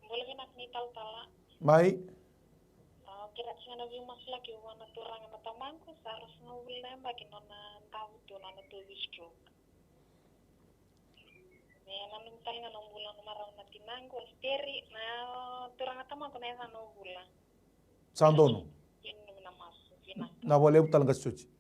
Bula vinaka ni talatala. Mai. Au kerea sara ga na veimasulaki vua na turaga na tamaqu, sa ruasagavulu na yabaki nona davo tu, nona tauvi stroke. Me nanumi tale ga na bula na marau na tinaqu, o Steri, na turaga tamaqu na yacana o Vula. Sa donu. Kei na masu, vinaka. Na vakalevu tale ga Sioti.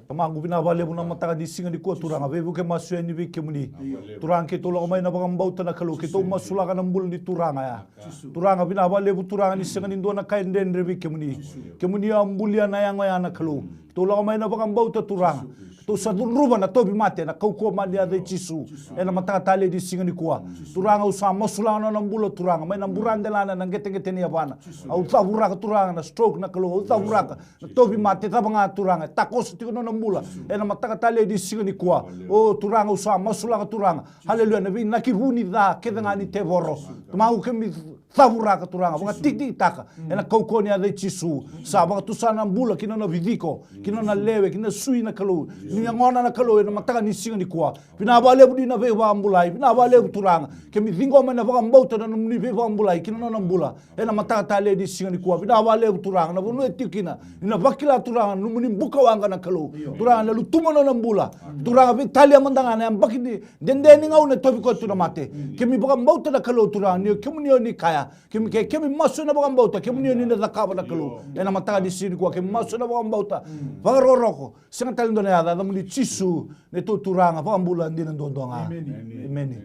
Tamaqu, vinaka vakalevu na mataka ni siga nikua Turaga, veivuke masu yani vei kemuni. Turaga, keitou lako mai na vakabauta na Kalou, keitou masulaka na bula ni Turaga ya. Turaga, vinaka vakalevu Turaga ni sega ni dua na ka e dredre vei kemuni. Kemuni a bulia na yago ya na Kalou. Keitou lako mai na vakabauta Turaga. Keitou sa cudruva na tauvimate na kaukauwa mai ni yaca i Jisu. Ena mataka talei ni siga nikua Turaga, au sa masulaka na nona bula Turaga, mai na buradelana, na qeteqete ni yavana. Au cavuraka Turaga na stroke na Kalou, au cavuraka na tauvimate, cava ga Turaga e takoso tiko na nona bula ena mataka talei ni siga nikua. O Turaga, au sa masulaka Turaga, haleluya, na veinaki vu ni ca kece ga ni tevoro. Tamaqu, keimami cavuraka Turaga, vakatikitaka ena kaukauwa ni yaca i Jisu. Sa vakatusa na bula ki na nona viciko, ki na nona lewe, ki na sui na Kalou, ni yagona na Kalou ena mataka ni siga nikua. Vinaka vakalevu ni na veivakabulai, vinaka vakalevu Turaga. Keimami ciqoma ena vakabauta na nomuni veivakabulai ki na nona bula ena mataka talei ni siga nikua. Vinaka vakalevu Turaga, na vanua e tiko kina, ni na vakila Turaga na nomuni buka waqa na Kalou. Turaga, na lutuma na nona bula. Turaga, veitalia mada ga na yabaki ni dede ni gauna e tauvi koya tu na mate. Keimami vakabauta na Kalou Turaga, ni o kemuni o ni kaya. Keimami, ke, keimami masu ena vakabauta, kemuni o ni na cakava na Kalou. Ena mataka ni siga nikua, keimami masu ena vakabauta. Vakarokoroko, sega tale dua na yaca, yacamuni Jisu, neitou Turaga, vakabula dina duadua ga. Emeni.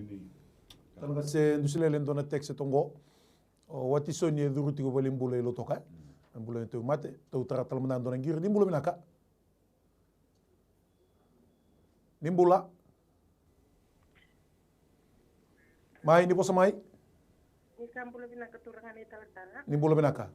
Tala ga se dusi lele dua na text e toqo. O Watisoni e curu tiko valenibula i Lautoka. Na bula ni tauvimate, tou tara tale mada dua na qiri, ni bula vinaka. Ni bula. Mai, ni vosa mai. Ni sa bula vinaka Turaga na italatala. Ni bula vinaka.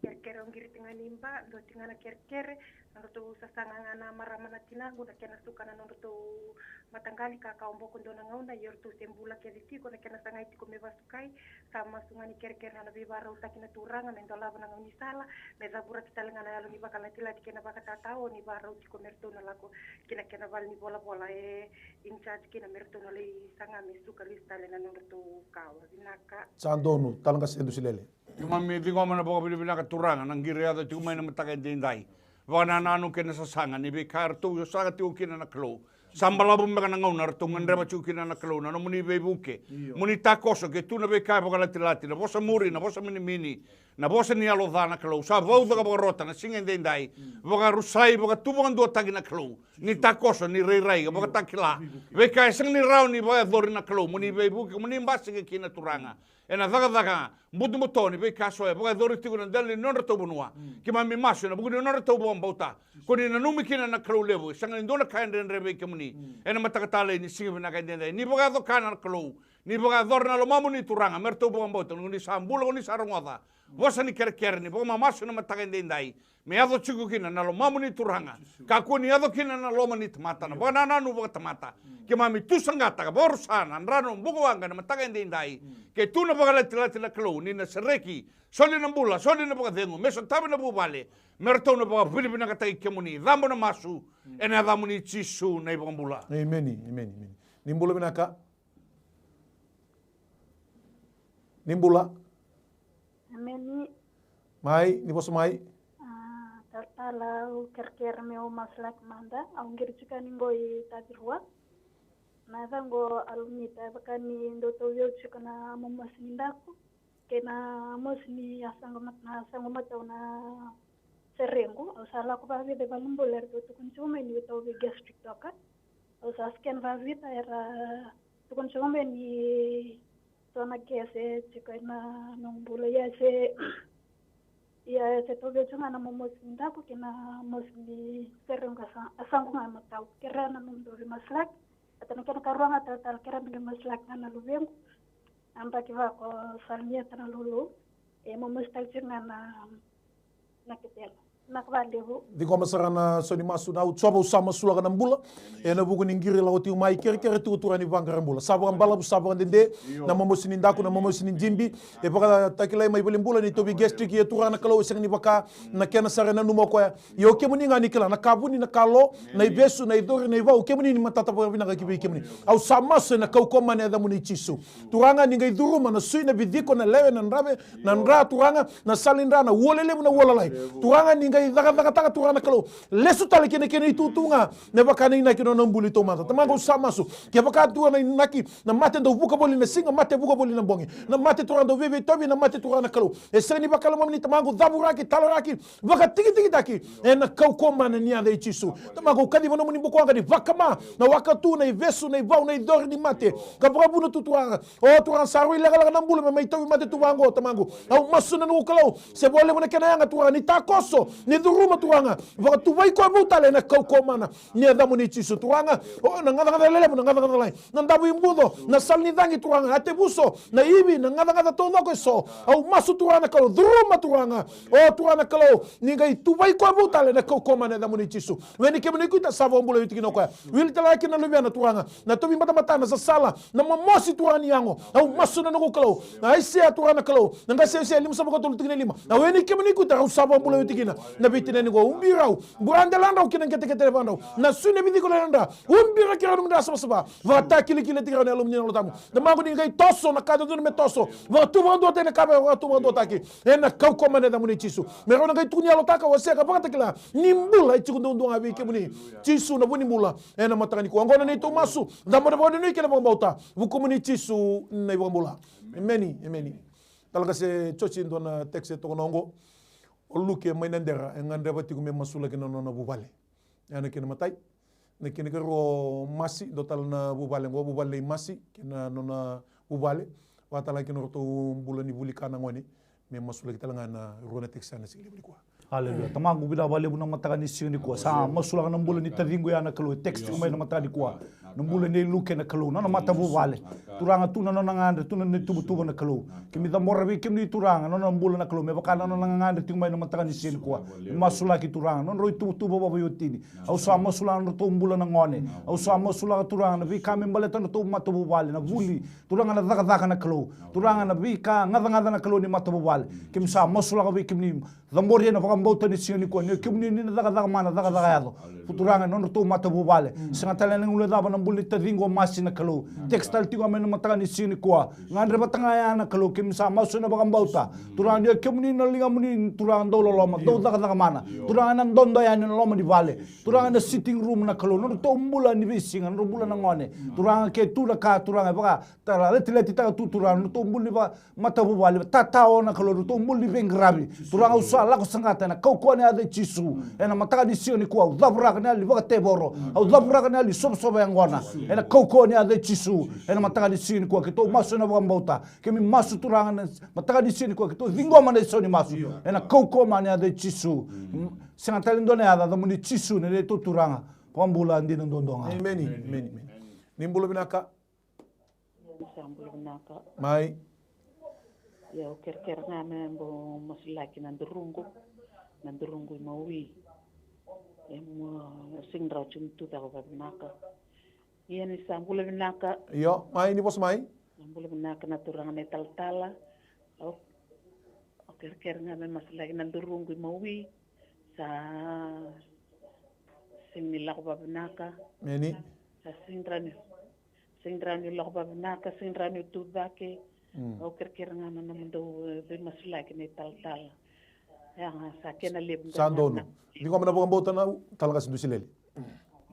Kerekere au qiri tiko ga ni ba, dua tiko ga na kerekere, nodratou sasaga ga na marama na tinaqu, na kena suka na nodratou mataqali ka ka boko dua na gauna, ia ratou se bula kece tiko, na kena sagai tiko me vasukai, sa masu ga ni kerekere na veivakarautaki na Turaga, me dolava na gaunisala, me cavuraki tale ga na yalo ni vakalatilati kei na vakatatao, ni vakarau tiko me ratou na lako ki na kena vale ni volavola e in charge kina me ratou na lai saga me suka lesu tale na nodratou kawa. Vinaka. Sa donu, tala ga se dusi lele. Keimami ciqoma na vakavinavinaka Turaga, na qiri yaco tiko mai na mataka edaidai. Vakanananu kei na sasaga ni veika ratou saga tiko kina na Kalou. Sa balavu beka na gauna ratou gadreva tiko kina na Kalou, na nomuni veivuke. Mo ni takoso ke tu na veika e vakalatilati, na vosa muri, na vosa minimini, na vosa ni yalo ca na Kalou. Sa vauca ka vakarota na siga edaidai. Vakarusai, vakatu vakaduataki na Kalou. Ni takoso, ni rairai, ka vakatakila. Veika e sega ni rawa ni vakayacori na Kalou, mo ni veivuke, mo ni basika kina Turaga. Ena cakacaka butobuto ni veika so e vakayacori tiko na dela ni nodratou vanua. Keimami masu ena vuku ni nodratou vakabauta. Ko ni nanumi kina na Kalou levu, e sega ni dua na ka e dredre vei kemuni. Ena mataka talei ni siga vinaka edaidai. Ni vakayaco ka na Kalou. Ni vakayacora na lomamuni Turaga, me ratou vakabauta, ni sa bula, ni sa rogoca. Vosa ni kerekere, ni vakamamasu ena mataka edaidai. Me yaco tiko kina na lomamuni Turaga. Kakua ni yaco kina na loma ni tamata, na vakanananu vakatamata. Keimami tu saqata ka vakarusa na dra na buka waqa na mataka edaidai. Ke tu na vakalatilati na Kalou, ni na sereki, soli na bula, soli na vakacegu, me sotavi na vuvale, me ratou na vakavinavinakataki kemuni. Cabo na masu, ena yacamuni Jisu na iVakabula. Emeni, emeni, emeni. Ni bula vinaka. Ni bula. Emeni. Mai, ni vosa mai. A, talatala, au kerekere meu masulaki mada, au qiri tiko yani qo i Taviriwa. Na yacaqu o Alumita, e vaka ni dau tauvi au tiko na momosi ni daku kei na mosi ni a saqu mat-, na saqu matau na serequ. Au sa lako vakavica i valenibula, eratou tukuna tiko mai niu tauvi gastric toka. Au sa scan vakavica, era tukuna tiko mai ni so na kese tiko ena noqu bula, ia se, ia se tauvi au tiko ga na momosi ni daku kei na mosi ni serequ, a sa-, a saqu ga matau. Kerea na nomudou veimasulaki. Ata na kena karua ga talatala, kerea me qai masulaki ga na luvequ. A baki vaka o Salmieta na lolo. E momosi tale tiko ga na, na ketela. Vinaka vakalevu. Ciqoma sara na so ni masu. Na Jiova, au sa masulaka na bula ena vuku ni qiri lako tiko mai, kerekere tiko Turaga ni vaqara bula. Sa vakabalavu, sa vakadede na momosi ni daku, na momosi ni jibi. E vakatakilai mai valenibula ni tauvi gastric, ia Turaga na Kalou, e sega ni vaka na kena sara e nanuma o koya. Ia o kemuni ga ni kila na ka vuni, na ka lo, na ivesu, na icori, na ivau, kemuni ni matata vakavinaka ki vei kemuni. Au sa masu ena kaukauwa mai na yacamuni Jisu. Turaga, ni qai curuma na sui, na viciko, na lewe, na drave, na dra, Turaga, na sala ni dra, na ua lelevu, na ua lalai. Turaga, ni qai cakacakataka, Turaga na Kalou. Lesu tale ki na kena itutu ga me vaka na inaki na nona buli taumada. Tamaqu, au sa masu, kevaka, Turaga, na inaki na mate dau vuka voli na siga, mate vuka voli na bogi, na mate, Turaga, dau veiveitauvi, na mate, Turaga na Kalou, e sega ni vakailomavi, Tamaqu, cavuraki, talaraki, vakatikitikitaki ena kaukauwa mana ni yaca i Jisu. Tamaqu, au kaciva nomuni bukawaqa ni vakama na wakatu, na ivesu, na ivau, na icori ni mate, ka vakavuna tu, Turaga. O Turaga, sa rui lekaleka na bula me mai tauvimate tu vaqo, Tamaqu. Au masu na noqu Kalou, se vo levu na kena yaga, Turaga, ni takoso, ni curuma, Turaga. Vakatuvai koya vou tale ena kaukauwa mana ni yacamuni Jisu, Turaga. O na gacagaca lelevu, na gacagaca lalai, na davo i buco, na sala ni cagi, Turaga, a tevuso, na ivi, na gacagaca taucoko eso. Au masu, Turaga na Kalou, curuma, Turaga. O Turaga na Kalou, ni qai tuvai koya vou tale ena kaukauwa mana ni yacamuni Jisu. Vei kemuni kuita sa vakabulai oti kina o koya. Wili tale ga kina na luvena, Turaga, na tauvi batabatana, sasala, na momosi, Turaga ni yago. Au masu na noqu Kalou, na Aisea, Turaga na Kalou, na qase Aisea limasagavulu ka tolu tikina e lima. Au, vei kemuni kuita rau sa vakabulai oti kina na veitinani qo, ubi rau, bura dela drau ki na qeteqete levu drau, na sui na viciko levu drau, ubi rau ki na nomudra savasava. Vakatakilakila tiko rau na Yalomuni na Yalo Tabu. Tamaqu, ni qai toso na ka dodonu me toso. Vakatu vakaduataki na ka me vakatu vakaduataki ena kaukauwa mana ni yacamuni Jisu. Me rau na qai tukuni yalotaka, wasea ka vakatakila ni bula e tiko duadua ga vei kemuni, Jisu na vu ni bula. Ena mataka nikua oqo na neitou masu, cabora vakanuinui kei na vakabauta, vukumuni Jisu na iVakabula. Emeni, emeni. Tala qase Joji, e dua na text e toka na oqo. O Luke mai Nadera e gadreva tiko me masulaki na nona vuvale. Ya na kena imatai. Na kena ikarua o Masi, dua tale na vuvale oqo, vuvale nei Masi kei na nona vuvale. Vakatale kina o ratou bula ni vuli ka na gone, me masulaki tale ga na rua na text ya na siga levu nikua. Aleluya. Tamaqu, vinaka vakalevu na mataka ni siga nikua. Sa masulaka na bula ni taciqu ya na Kalou, e text tiko mai na mataka nikua. Na bula nei Luke na Kalou, nona matavuvale. Turaga, tu na nona gadre, tu na nona ituvatuva na Kalou. Keimami cabora vei kemuni Turaga na nona bula na Kalou, me vaka na nona gagadre tiko mai na mataka ni siga nikua. Me masulaki Turaga na nodrau ituvatuva vakaveiwatini. Au sa masulaka na nodratou bula na gone. Au sa masulaka Turaga na veika me baleta na nodratou matavuvale, na vuli. Turaga na cakacaka na Kalou. Turaga na veika gacagaca na Kalou ni matavuvale. Keimami sa masulaka vei kemuni. Cabori ena vakabauta ni siga nikua ni o kemuni ni na cakacaka mana, cakacaka yaco. Turaga, na nodratou matavuvale. Sega tale na guilecava na bula ni taciqu o Masi na Kalou. Text tale tiko mai na mataka ni siga nikua. Gadreva tale ga ya na Kalou, keimami sa masu ena vakabauta. Turaga, ni o kemuni na ligamuni, Turaga, dau loloma, dau cakacaka mana. Turaga, na dodo yani na loma ni vale. Turaga, na sitting room na Kalou, na nodratou bula ni veisiga, na nodratou bula na gone. Turaga, ke tu na ka, Turaga, e vaka tara letiletitaka tu, Turaga, na nodratou bula ni vaka matavuvale, tatao na Kalou, ratou bula ni veiqaravi. Turaga, au sa lako saqata ena kaukauwa ni yaca i Jisu. Ena mataka ni siga nikua, au cavuraka na yalo ni vakatevoro. Au cavuraka na yalo ni sovasova yaqona. Ena kaukauwa ni yaca i Jisu. Ena mataka ni siga nikua, keitou masu ena vakabauta. Keimami masu Turaga na mataka ni siga nikua, keitou ciqoma na isau ni masu. Ena kaukauwa mana ni yaca i Jisu. Sega tale dua na yaca, yacamuni Jisu na neitou Turaga. Vakabula dina duadua ga. Emeni, emeni, emeni. Ni bula vinaka. Sa bula vinaka. Mai. Ia, au kerekere ga me bau masulaki na duruqu, na duruqu i Maui. E mo sega ni rawa tiko ni tucake vakavinaka. Ia, ni sa bula vinaka. Io, mai, ni vosa mai. Sa bula vinaka na turaga na italatala. Au, au kerekere ga me masulaki na duruqu i Maui. Sa sega ni lako vakavinaka. Emeni. Sa sega ni rawa ni, sega ni rawa ni lako vakavinaka, sega ni rawa ni tucake. Au kerekere ga na nomudou, e, veimasulaki na italatala. Ia ga sa kena levu. Sa donu. Ni koma na vakabauta na u, tala qase Dusi Lele.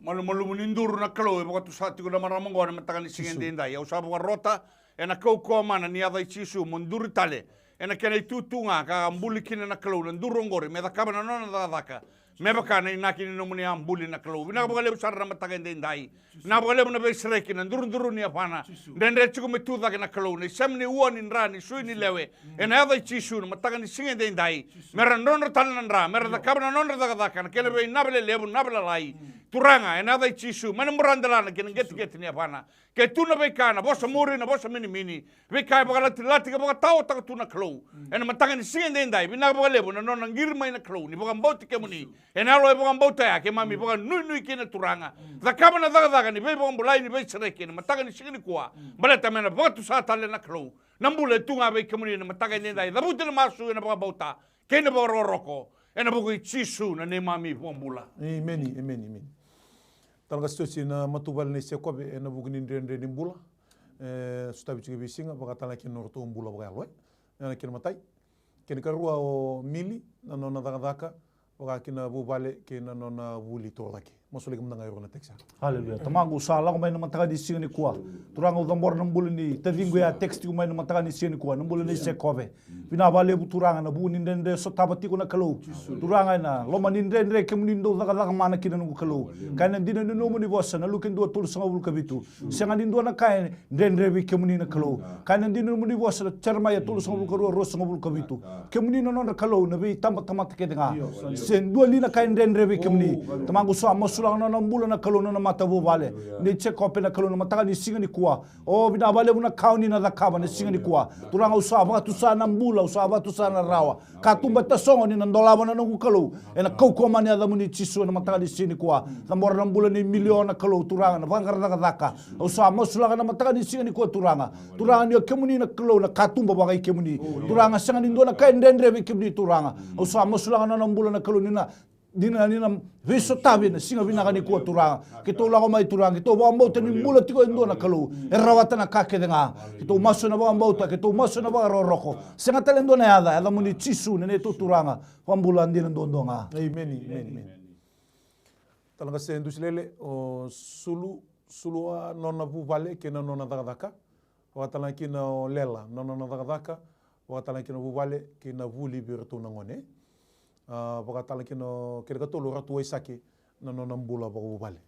Malumalumu ni duru na Kalou e vakatusa tiko na marama oqo ena mataka ni siga edaidai. Au sa vakarota ena kaukauwa mana ni yaca i Jisu mo duri tale ena kena itutu ga ka buli kina na Kalou na duru oqori me cakava na nona cakacaka. Me vaka na inaki ni nomuni a buli na Kalou. Vinaka vakalevu sara na mataka edaidai. Vinaka vakalevu na veisereki, na duruduru ni yavana. Dredre tiko me tucake na Kalou, na isema ni ua, ni dra, ni sui, ni lewe. Ena yaca i Jisu na mataka ni siga edaidai. Mera drodro tale na dra, mera cakava na nodra cakacaka, na kena vei nava lelevu, nava lalai. Turaga, ena yaca i Jisu, mai na muradelana kei na qeteqete ni yavana. Ke tu na veika, na vosa muri, na vosa minimini, veika e vakalatilati ka vakataotaka tu na Kalou. Ena mataka ni siga edaidai, vinaka vakalevu na nona qiri mai na Kalou ni vakabauti kemuni. Ena yalo e vakabauta ya, keimami vakanuinui kina Turaga. Cakava na cakacaka ni veivakabulai, ni veisereki ena mataka ni siga nikua. Baleta me na vakatusa tale na Kalou. Na bula e tu ga vei kemuni ena mataka edaidai. Cavuti na masu ena vakabauta kei na vakarokoroko, ena vuku i Jisu na neimami iVakabula. Emeni, emeni, emeni. Tala qase Joji, na matavuvale nei Sekope ena vuku ni dredre ni bula. E sotavi tiko e veisiga, vakatalega kina nodratou bula vakayalo, e. Ena kena imatai. Kena ikarua o Mili, na nona cakacaka. vaka kina vuvale kei na nona vuli torocake. Masulaki mada ga e rua na text ya. Haleluya. Tamaqu, sa lako mai na mataka ni siga nikua. Turaga, au cabora na bula ni taciqu ya, text tiko mai na mataka ni siga nikua, na bula nei Sekove. Vinaka vakalevu Turaga na vuku ni dredre sotava tiko na Kalou. Turaga, ena loma ni dredre kemuni dau cakacaka mana kina, noqu Kalou. Ka ena dina ni nomuni vosa na Luke dua tolusagavulu ka vitu. Sega ni dua na ka e dredre vei kemuni na Kalou. Ka ena dina ni nomuni vosa na Jeremaia tolusagavulu ka rua, ruasagavulu ka vitu. Kemuni na nodra Kalou na veitabatamata kece ga. Se dua li na ka e dredre vei kemuni. Tamaqu, sa masulaka na nona bula na Kalou na nona matavuvale nei Jekope na Kalou na mataka ni siga nikua. O, vinaka vakalevu na ka oni na cakava na siga nikua. Turaga, au sa vakatusa na bula, au sa vakatusa na rawa. Katuba e tasogo ni na dolava na noqu Kalou. Ena kaukauwa mai ni yacamuni Jisu ena mataka ni siga nikua. Cabora na bula nei Miliona Kalou, Turaga, na vaqara cakacaka. Au sa masulaka na mataka ni siga nikua Turaga. Turaga, ni o kemuni na Kalou na katuba vaka i kemuni. Turaga, sega ni dua na ka e dredre vei kemuni Turaga. Au sa masulaka na nona bula na Kalou ni na, ni na, ni na veisotavi na siga vinaka nikua Turaga. Keitou lako mai Turaga, keitou vakabauta ni bula tiko e dua na Kalou e rawata na ka kece ga. Keitou masu ena vakabauta, keitou masu ena vakarokoroko. Sega tale e dua na yaca, yacamuni Jisu na neitou Turaga. Vakabula dina duadua ga. Emeni, emeni, emeni. Talaqase Dusilele, o Sulu, Sulu a nona vuvale kei na nona cakacaka. Vakatalega kina o Lela na nona cakacaka. Vakatalega kina vuvale kei na vuli vei iratou na gone. A, vakatalega kina o kena katolu o Ratu Waisake na nona bula vakavuvale.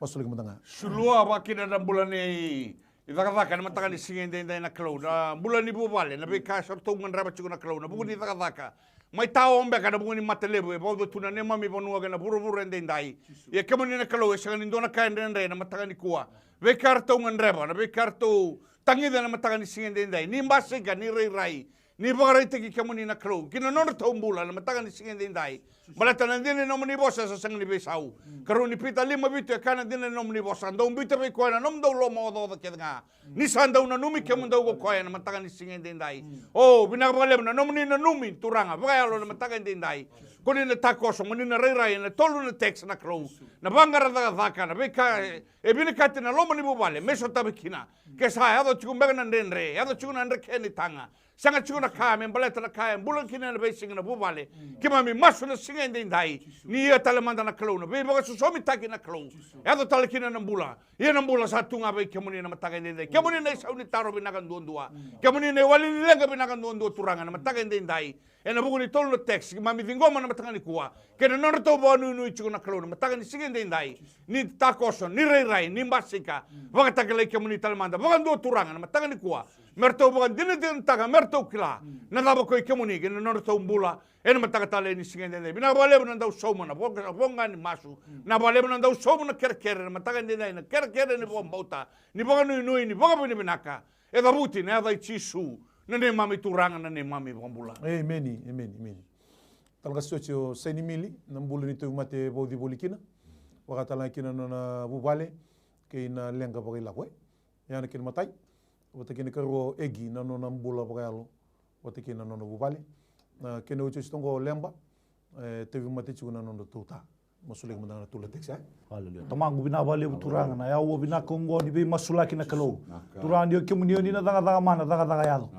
Masulaki mada ga. Sulu a vakina na bula ni cakacaka na mataka ni siga edaidai na Kalou. Na bula ni vuvale, na veika sa ratou gadreva tiko na Kalou. Na vuku ni cakacaka. Mai tao beka na vuku ni mata levu e vauca tu na neimami vanua kei na vuravura edaidai. Ia kemuni na Kalou e sega ni dua na ka e dredre na mataka nikua. Veika ratou gadreva, na veika ratou tagica na mataka ni siga edaidai. Ni basika, ni rairai, ni vakaraitaki kemuni na Kalou ki na nodratou bula na mataka ni siga edaidai. Baleta na dina ni nomuni vosa sa sega ni veisau. Karua ni Pita lima vitu e kaya na dina ni nomuni vosa, dou biuta vei koya na nomudou lomaocaoca kece ga. Ni sa dau nanumi kemudou ko koya na mataka ni siga edaidai. O, vinaka vakalevu na nomuni nanumi Turaga vakayalo na mataka edaidai. Ko ni na takoso, ko ni na rairai ena tolu na text na Kalou. Na vaqara cakacaka, na veika e, e vinakati na loma ni vuvale me sotavi kina. Ke sa yaco tiko beka na dredre, yaco tiko na dreke ni taga. Sega tiko na ka me baleta na ka e bula kina ena veisiga na vuvale. Keimami masu na siga edaidai. Ni ia tale mada na Kalou na veivakasosomitaki na Kalou. Yaco tale kina na bula. Ia na bula sa tu ga vei kemuni na mataka edaidai. Kemuni na isau ni taro vinaka duadua. Kemuni na iwali ni leqa vinaka duadua Turaga na mataka edaidai. Ena vuku ni tolu na text keimami ciqoma na mataka nikua. Kei na nodratou vakanuinui tiko na Kalou na mataka ni siga edaidai. Ni takoso, ni rairai, ni basika. Vakatakilai kemuni tale mada vakadua Turaga na mataka nikua. Me ratou vakadinadinataka, me ratou kila na cava ko i kemuni kei na nodratou bula. Ena mataka tale ni siga edaidai. Vinaka vakalevu na dau sauma na voqa, voqa ni masu. Na vakalevu na dau sauma na kerekere na mataka edaidai, na kerekere ni vakabauta, ni vakanuinui, ni vakavinavinaka. E cavuti na yaca i Jisu na neimami Turaga, na neimami Vakabula. Emeni, emeni, emeni. Talaqase oti o Sainimili, na bula ni tauvimate e vauci voli kina. Vakatalega kina na nona vuvale kei na leqa vakailavo, e. Ia na kena imatai. Vata kei na ikarua o Egi, na nona bula vakayalo vata kei na nona vuvale. Na kena iotioti toka o Leba, e, tauvimate tiko na nodratou ta. Masulaki mada ga na tolu na text, e? Haleluya. Tamaqu, vinaka vakalevu Turaga na aua vinaka oqo ni veimasulaki na Kalou. Turaga, ni o kemuni o ni na cakacaka mana, cakacaka yaco.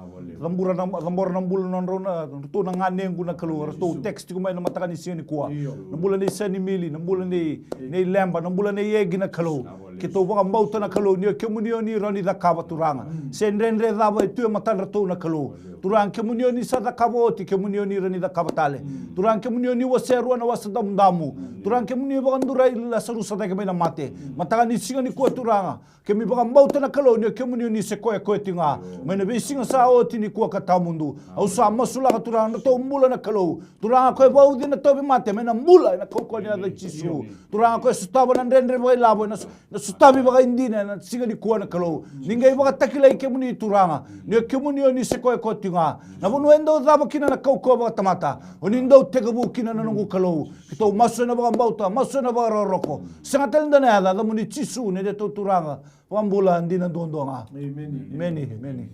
Cabora na, cabora na bula na nodratou na ganequ na Kalou, ratou text tiko mai na mataka ni siga nikua. Na bula nei Sainimili, na bula nei, nei Leba, na bula nei Egi na Kalou. Keitou vakabauta na Kalou ni o kemuni o ni rawa ni cakava Turaga. Se dredre cava e tu e matadratou na Kalou. Turaga, kemuni o ni sa cakava oti, kemuni o ni rawa ni cakava tale. Turaga, kemuni o ni wasea rua na Wasa Damudamu. Turaga, kemuni o vakadurai Lasarusa cake mai na mate. Mataka ni siga nikua Turaga, keimami vakabauta na Kalou ni o kemuni o ni se koya koya tiko ga mai na veisiga sa oti nikua ka tawamudu. Au sa masulaka Turaga na nodratou bula na Kalou. Turaga, koya e vauci na tauvimate mai na bula ena kaukauwa ni yaca i Jisu. Turaga, koya e sotava na dredre vakailavo ena so-, na sotavi vakaidina ena siga nikua na Kalou. Ni qai vakatakilai kemuni Turaga ni o kemuni o ni se koya koya tiko ga. Na vanua e dau cava kina na kaukauwa vakatamata, o ni dau tekivu kina na noqu Kalou. Keitou masu ena vakabauta, masu ena vakarokoroko. Sega tale dua na yaca, yacamuni Jisu na neitou Turaga. Vakabula dina duadua ga. Emeni. Emeni, emeni.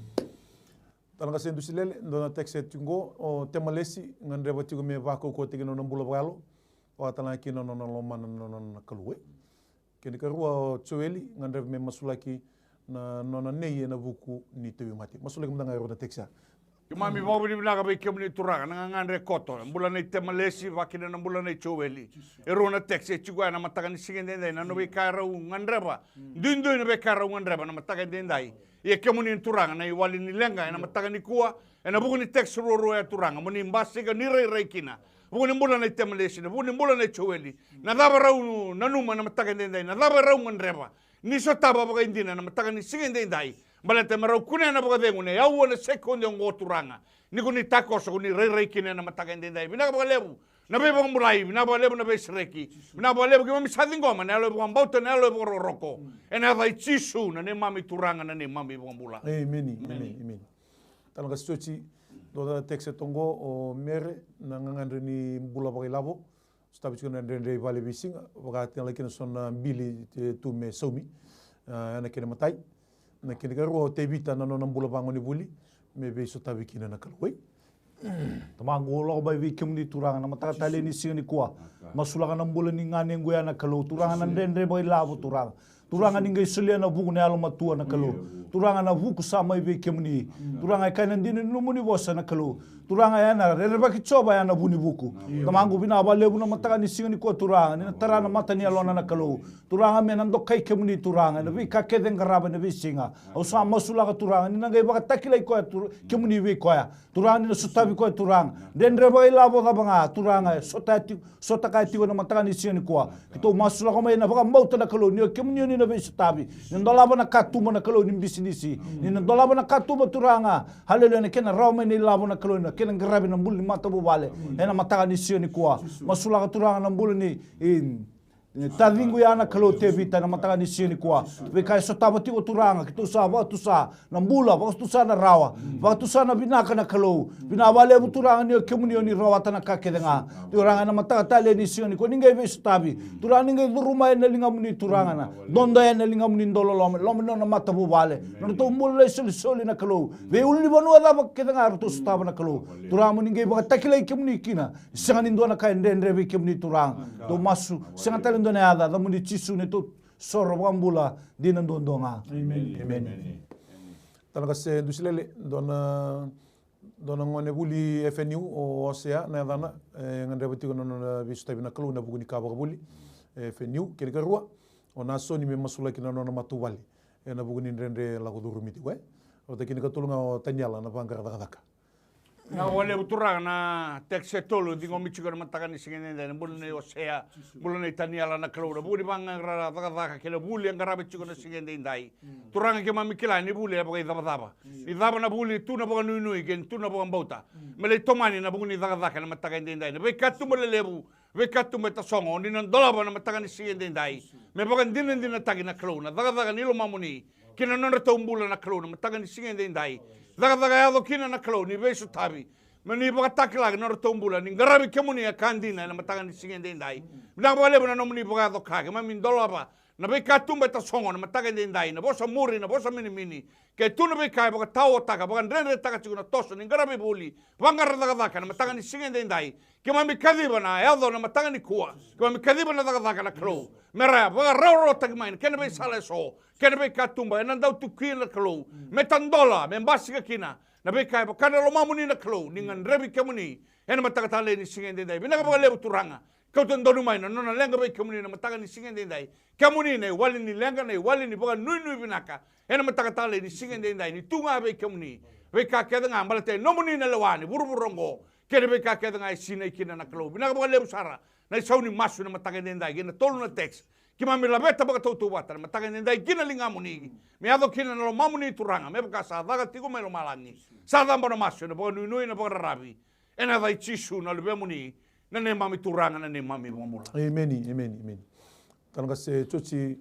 Talaqase Dusilele, dua na text e tiko qo, o Temalesi, gadreva tiko me vakaukauwataki na nona bula vakayalo. Vakatalega kina na nona lomana na nona Kalou, e. Kena ikarua o Joeli, gadreva me masulaki na nona nei ena vuku ni tauvimate. Masulaki mada ga e rua na text ya. Keimami vakavinavinaka vei kemuni Turaga na gagadre koto, na bula nei Temalesi, vakakina na bula nei Joeli. E rua na text e tiko ena mataka ni siga edaidai, na nona veika e rau gadreva. Duidui na veika e rau gadreva na mataka edaidai. Ia kemuni Turaga na iwali ni leqa ena mataka nikua, ena vuku ni text ruarua ya Turaga, mo ni basika ni rairai kina. Vuku ni bula nei Temalesi, na vuku ni bula nei Joeli. Na cava e rau nanuma na mataka edaidai, na cava e rau gadreva. Ni sotava vakaidina na mataka ni siga edaidai. Baleta me rau kunea na vakacegu ena aua na sekodi oqo Turaga. Ni ko ni takoso, ko ni rairai kina ena mataka edaidai. Vinaka vakalevu na veivakabulai, vinaka vakalevu na veisereki. Vinaka vakalevu keimami sa ciqoma na yalo e vakabauta, na yalo e vakarokoroko. Ena yaca i Jisu na neimami Turaga, na neimami iVakabula. Emeni, emeni, emeni. Tala ga Sioti, dua na text e toqo, o Mere, na gagadre ni bula vakailavo. Sotavi tiko na dredre i vale veisiga, vakatinalaki na so na bili e tu me saumi. A, na kena matai. Na kena karua o Tevita na nona bula vagonevuli me veisotavi kina na Kalou. Tamaqu, au lako mai vei kemuni Turaga na mataka talei ni siga nikua. Masulaka na bula ni ganequ ya na Kalou. Turaga na dredre vakailavo Turaga. Turaga ni qai solia na vuku na yalomatua na Kalou. Turaga na vuku sa mai vei kemuni. Turaga e kaya na dina ni nomuni vosa na Kalou. Turaga ya na rerevaki Jiova ya na vu ni vuku. Tamaqu vinaka vakalevu na mataka ni siga nikua Turaga ni na tara na mata ni yalona na Kalou. Turaga me na dokai kemuni Turaga ena veika kece e qarava ena veisiga. Au sa masulaka Turaga ni na qai vakatakilai koya Tur-, kemuni vei koya. Turaga ni na sotavi koya Turaga. Dredre vakailavo cava ga Turaga e sota tiko, sota kaya tiko na mataka ni siga nikua. Keitou masulaka mai ena vakabauta na Kalou ni o kemuni o ni na veisotavi. Ni na dolava na katuba na Kalou ni bisinisi. Ni na dolava na katuba Turaga. Haleluya, na kena rawa mai na ilavo na Kalou na kena qaravi na bula ni matavuvale. Ena mataka ni siga nikua. Masulaka Turaga na bula ni, i, taciqu ya na Kalou Tevita ena mataka ni siga nikua. Veika e sotava tiko Turaga, keitou sa vakatusa na bula, vakatusa na rawa, vakatusa na vinaka na Kalou. Vinaka vakalevu Turaga ni o kemuni o ni rawata na ka kece ga. Turaga ena mataka talei ni siga nikua ni qai veisotavi. Turaga ni qai curu mai ena ligamuni Turaga na dodo ena ligamuni dau loloma, loma ni nona matavuvale. Na nodratou bula na isolisoli na Kalou. Veiulunivanua cava kece ga ratou sotava na Kalou. Turaga mo ni qai vakatakilai kemuni kina. Sega ni dua na ka e dredre vei kemuni Turaga. Dou masu, sega tale dua na yaca, yaca muni Jisu na neitou soro vakabula dina duadua ga. Emeni. Emeni. Tala ga se dusi lele, dua na, dua na gone vuli F N U, o Osea na yacana, e gadreva tiko na nona veisotavi na Kalou ena vuku ni ka vakavuli. F N U, kena karua, o Nasoni me masulaki na nona matavuvale. Ena vuku ni dredre lako curumi tiko, e. Ota kina katolu ga o Taniela na vaqara cakacaka. Na vakalevu Turaga na text e tolu ciqomi tiko ena mataka ni siga edaidai, na bula nei Osea, bula nei Taniela na Kalou, na vuku ni vaqara cakacaka kei na vuli e qarava tiko na siga edaidai. Turaga keimami kila ni vuli e vakaicavacava. Ni cava na vuli tu na vakanuinui kei tu na vakabauta. Me lai tomani na vuku ni cakacaka ena mataka edaidai. Na veikatuba lelevu, veikatuba e tasogo, ni na dolava na mataka ni siga edaidai. Me vakadinadinataki na Kalou, na cakacaka ni lomamuni. Kei na nodratou bula na Kalou na mataka ni siga edaidai. Cakacaka yaco kina na Kalou ni veisotavi. Me ni vakatakilaki na nodratou bula ni qaravi kemuni e ka dina ena mataka ni siga edaidai. Vinaka vakalevu na nomuni vakayaco ka keimami dolava. Na veikatuba e tasogo na mataka edaidai, na vosa muri, na vosa minimini. Ke tu na veika e vakataotaka, vakadredretaka tiko na toso ni qaravi vuli, vaqara cakacaka na mataka ni siga edaidai. Keimami kaciva na yaco na mataka nikua. Keimami kaciva na cakacaka na Kalou. Me ra vakarawarawataki mai na kena veisala eso. Kena veikatuba ena dau tu kina na Kalou. Me tadola, me basika kina. Na veika e vaka na lomamuni na Kalou, ni gadrevi kemuni. Ena mataka talei ni siga edaidai. Vinaka vakalevu Turaga. Kauta donu mai na nona leqa vei kemuni na mataka ni siga edaidai. Kemuni na iwali ni leqa, na iwali ni vakanuinui vinaka. Ena mataka talei ni siga edaidai, ni tu ga vei kemuni. Veika kece ga baleta e nomuni na lewa ni vuravura oqo. Kei na veika kece ga e sinai kina na Kalou. Vinaka vakalevu sara. Na isau ni masu na mataka edaidai, kei na tolu na text. Keimami laveta vakatautauvata na mataka edaidai kina ligamuni. Me yaco kina na lomamuni Turaga, me vaka sa caka tiko mai lomalagi. Sa cabo na masu ena vakanuinui, na vakararavi. Ena yaca i Jisu na luvemuni, na neimami Turaga, na neimami Vakabula. Emeni, emeni, emeni. Tala ga se Joji,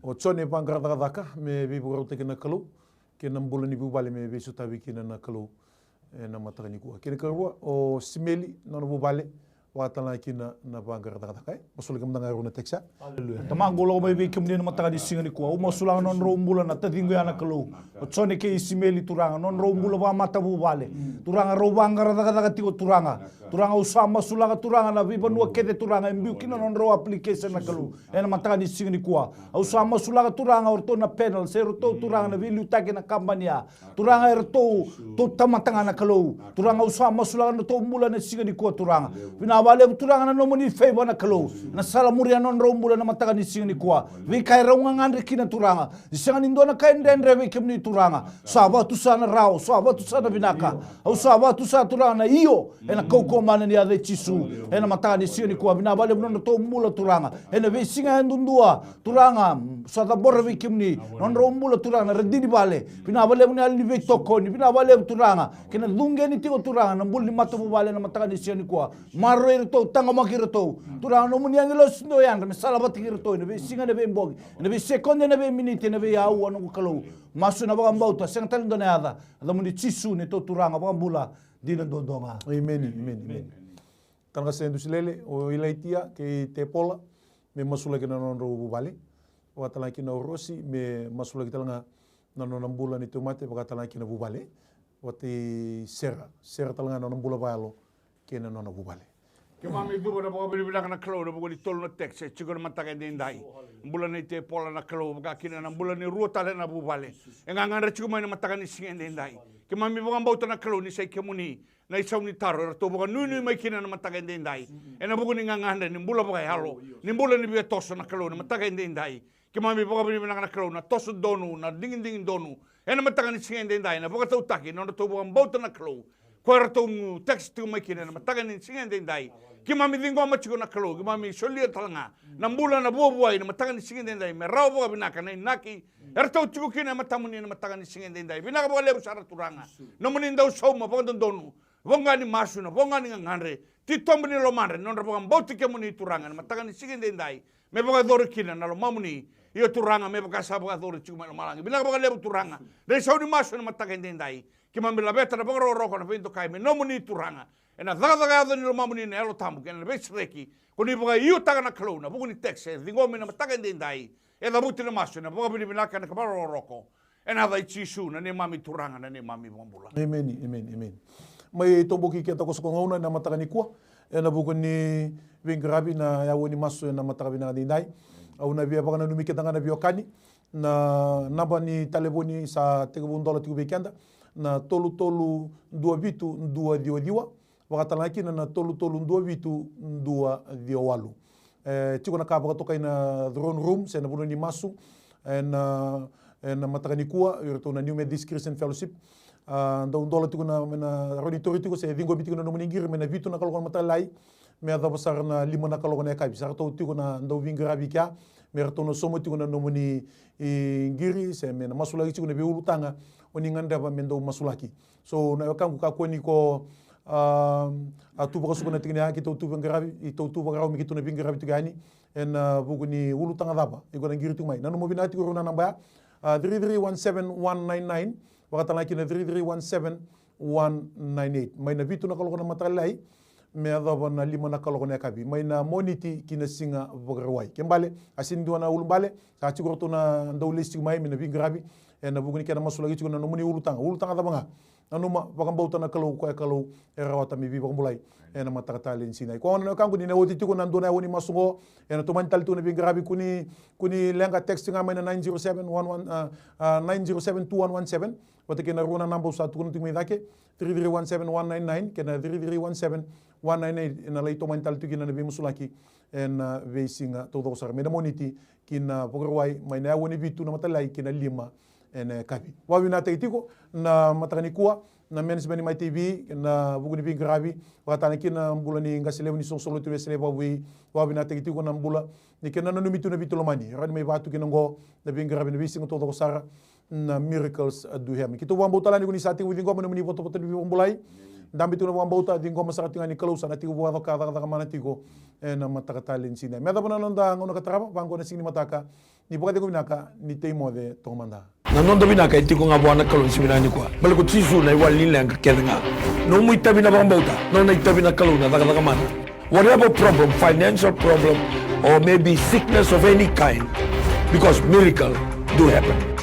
o Jone vaqara cakacaka me veivakarautaki na Kalou, kei na bula ni vuvale me veisotavi kina na Kalou. Ena mataka nikua. Kei na karua, o Simeli, nona vuvale, Vakatalega kina na vaqara cakacaka, e? Masulaki mada ga e rua na text, e? Aleluya. Tamaqu, au lako mai vei kemuni ena mataka ni siga nikua. Au masulaka na nodrau bula na taciqu ya na Kalou, o Jone kei Isimeli, Turaga, na nodrau bula vakamatavuvale. Turaga, rau vaqara cakacaka tiko, Turaga. Turaga, au sa masulaka, Turaga, na veivanua kece, Turaga, e biu kina na nodrau application na Kalou. Ena mataka ni siga nikua, au sa masulaka, Turaga, o ratou na panel, se ratou, Turaga, na veiliutaki ena kabani ya. Turaga, eratou, tou tamata ga na Kalou. Turaga, au sa masulaka na nodratou bula ena siga nikua, Turaga. Vinaka vakalevu, Turaga, na nomuni favor na Kalou, na sala muria na nodrau bula ena mataka ni siga nikua. Veika erau gagadre kina, Turaga. Ni sega ni dua na ka e dredre vei kemuni, Turaga. Sa vakatusa na rawa, sa vakatusa na vinaka. Au sa vakatusa, Turaga, na io ena kaukauwa mana ni yaca i Jisu. Ena mataka ni siga nikua, vinaka vakalevu na nodratou bula, Turaga. Ena veisiga yadudua, Turaga, sa cabora vei kemuni na nodrau bula, Turaga, na radini vale. Vinaka vakalevu na yalo ni veitokoni. Vinaka vakalevu, Turaga, kei na cuqeni tiko, Turaga, na bula ni matavuvale ena mataka ni siga nikua. Maroroi iratou, taqomaki iratou, Turaga, nomuni agilosi dau yadra me sala vata kei iratou ena veisiga, ena veibogi, ena veisekodi, ena veiminiti, ena veiaua, noqu Kalou. Masu ena vakabauta, sega tale dua na yaca. Yacamuni Jisu, neitou Turaga vakabula dina duadua ga. Emeni, emeni, emeni. Tale ga se dusi lele o Ilaitia kei Tepola me masulaki na nodrau vuvale. Vakatalega kina o Rosi me masulaki tale ga na nona bula ni tauvimate, vakatalega kina vuvale. Vata i Sera, Sera tale ga na nona bula vakayalo kei na nona vuvale. Keimami cuva na vakavinavinaka na Kalou ena vuku ni tolu na text e tiko ena mataka edaidai. Bula nei Tepola na Kalou, vaka kina na bula ni rua tale na vuvale e gagadre tiko mai ena mataka ni siga edaidai. Keimami vakabauta na Kalou ni sa i kemuni na isau ni taro eratou vakanuinui mai kina ena mataka edaidai. Ena vuku ni gagadre ni bula vakayalo, ni bula ni via toso na Kalou ena mataka edaidai. Keimami vakavinavinaka na Kalou na toso donu, na digidigi donu ena mataka ni siga edaidai, na vakatautaki na nodratou vakabauta na Kalou. Ko eratou text tiko mai kina ena mataka ni siga edaidai. Keimami ciqoma tiko na Kalou, keimami solia tale ga na bula na vuavuai ena mataka ni siga edaidai me rawa vakavinaka na inaki eratou tiko kina e matamuni ena mataka ni siga edaidai. Vinaka vakalevu sara, Turaga. Nomuni dau sauma vakadodonu, voqa ni masu, na voqa ni gagadre, titobu ni lomadre, na nodra vakabauti kemuni, Turaga, ena mataka ni siga edaidai, me vakayacori kina na lomamuni. Io, Turaga, me vaka sa vakayacori tiko mai lomalagi. Vinaka vakalevu, Turaga, na isau ni masu ena mataka edaidai. Keimami laveta na vakarokoroko, na veidokai me nomuni, Turaga, ena cakacaka yaco ni lomamuni na Yalo Tabu kei na veisereki. Ko ni vakaiotaka na Kalou ena vuku ni text e ciqomi ena mataka edaidai. E cavuti na masu ena vakavinavinaka, ena ka vakarokoroko, ena yaca i Jisu na neimami Turaga, na neimami Vakabula. Emeni, emeni, emeni. Mai toboki keda ko sa ko gauna ena mataka nikua ena vuku ni veiqaravi na yaua ni masu ena mataka vinaka edaidai. Au na via vakananumi keda ga na veiwekani, na naba ni talevoni sa tekivu dola tiko vei keda, na tolu tolu dua vitu dua ciwa ciwa, vakatalega kina na tolu tolu dua vitu dua ciwa walu. E tiko na ka vakatokai na throne room se na vanua ni masu ena, ena mataka nikua, iratou na New Methodist Christian Fellowship. A, dau dola tiko na, na rawa ni tauri tiko se ciqomi tiko na nomuni qiri mai na vitu na kaloko na mataka lailai me yacova sara na lima na kaloko na yakavi. Sa ratou tiko na dauveiqaravi kea me ratou na sauma tiko na nomuni, i, qiri se me na masulaki tiko na veiulutaga o ni gadreva me dau masulaki. So na wekaqu, kakua ni ko, a, a tu vakasuka na tikina ya, keitou tu veiqaravi, keitou tu vakarau me keitou na veiqaravi tiko yani ena vuku ni ulutaga cava iko na qiri tiko mai. Nanuma vinaka tiko rau na naba ya, a, three three one seven one nine nine, vakatalega kina three three one seven one nine eight. Mai na vitu na kaloko na mataka lailai me yacova na lima na kaloko na yakavi, mai na Moniti ki na Siga Vakarauwai. Ke bale, a sega ni dua na ulubale, sa tiko ratou na dau lesi tiko mai me na veiqaravi ena vuku ni kena masulaki tiko na nomuni ulutaga. Ulutaga cava ga, nanuma, vakabauta na Kalou, koya Kalou e rawata me veivakabulai ena mataka tale ni siga. Koya gona na wekaqu, ni na oti tiko na dua na yaua ni masu oqo, ena tomani tale tiko na veiqaravi, ko ni, ko ni leqa, text ga mai na nine zero seven one one, a, a, nine zero seven two one one seven. Vata kei na rua na naba au sa tukuna tiko mai cake, three three one seven one nine nine kei na three three one seven one nine eight, ena lai tomani tale tiko kina na veimasulaki ena veisiga taucoko sara, mai na Moniti ki na Vakarauwai, mai na yaua ni vitu na mataka lailai ki na lima ena yakavi. Vakavinavinakataki tiko na mataka nikua na management ni Mai T V ena vuku ni veiqaravi, vakatalega kina na bula ni qase levu ni soqosoqo lotu, Wesele Vakavoui. Vakavinavinakataki tiko na bula ni kena nanumi tu na vitu lomani, rawa ni mai vatu kina oqo na veiqaravi ena veisiga taucoko sara, na Miracles Do Happen. Keitou vakabauta tale ni ko ni sa tekivu ciqoma na nomuni votovoto ni veivakabulai. Dabe tiko na vakabauta, ciqoma sara tiko ga ni Kalou sa na tekivu vakacakacaka mana tiko ena mataka tale ni siga. Me yacova na noda gauna ka tarava, vaqo na siga ni mataka, ni vakacegu vinaka, ni tei moce toka mada. Na noda vinaka e tiko ga vua na Kalou ni siga vinaka nikua. Baleta ko Jisu na iwali ni leqa kece ga. Nomu itavi na vakabauta, nona itavi na Kalou na cakacaka mana. Whatever problem, financial problem, or maybe sickness of any kind, because miracle do happen.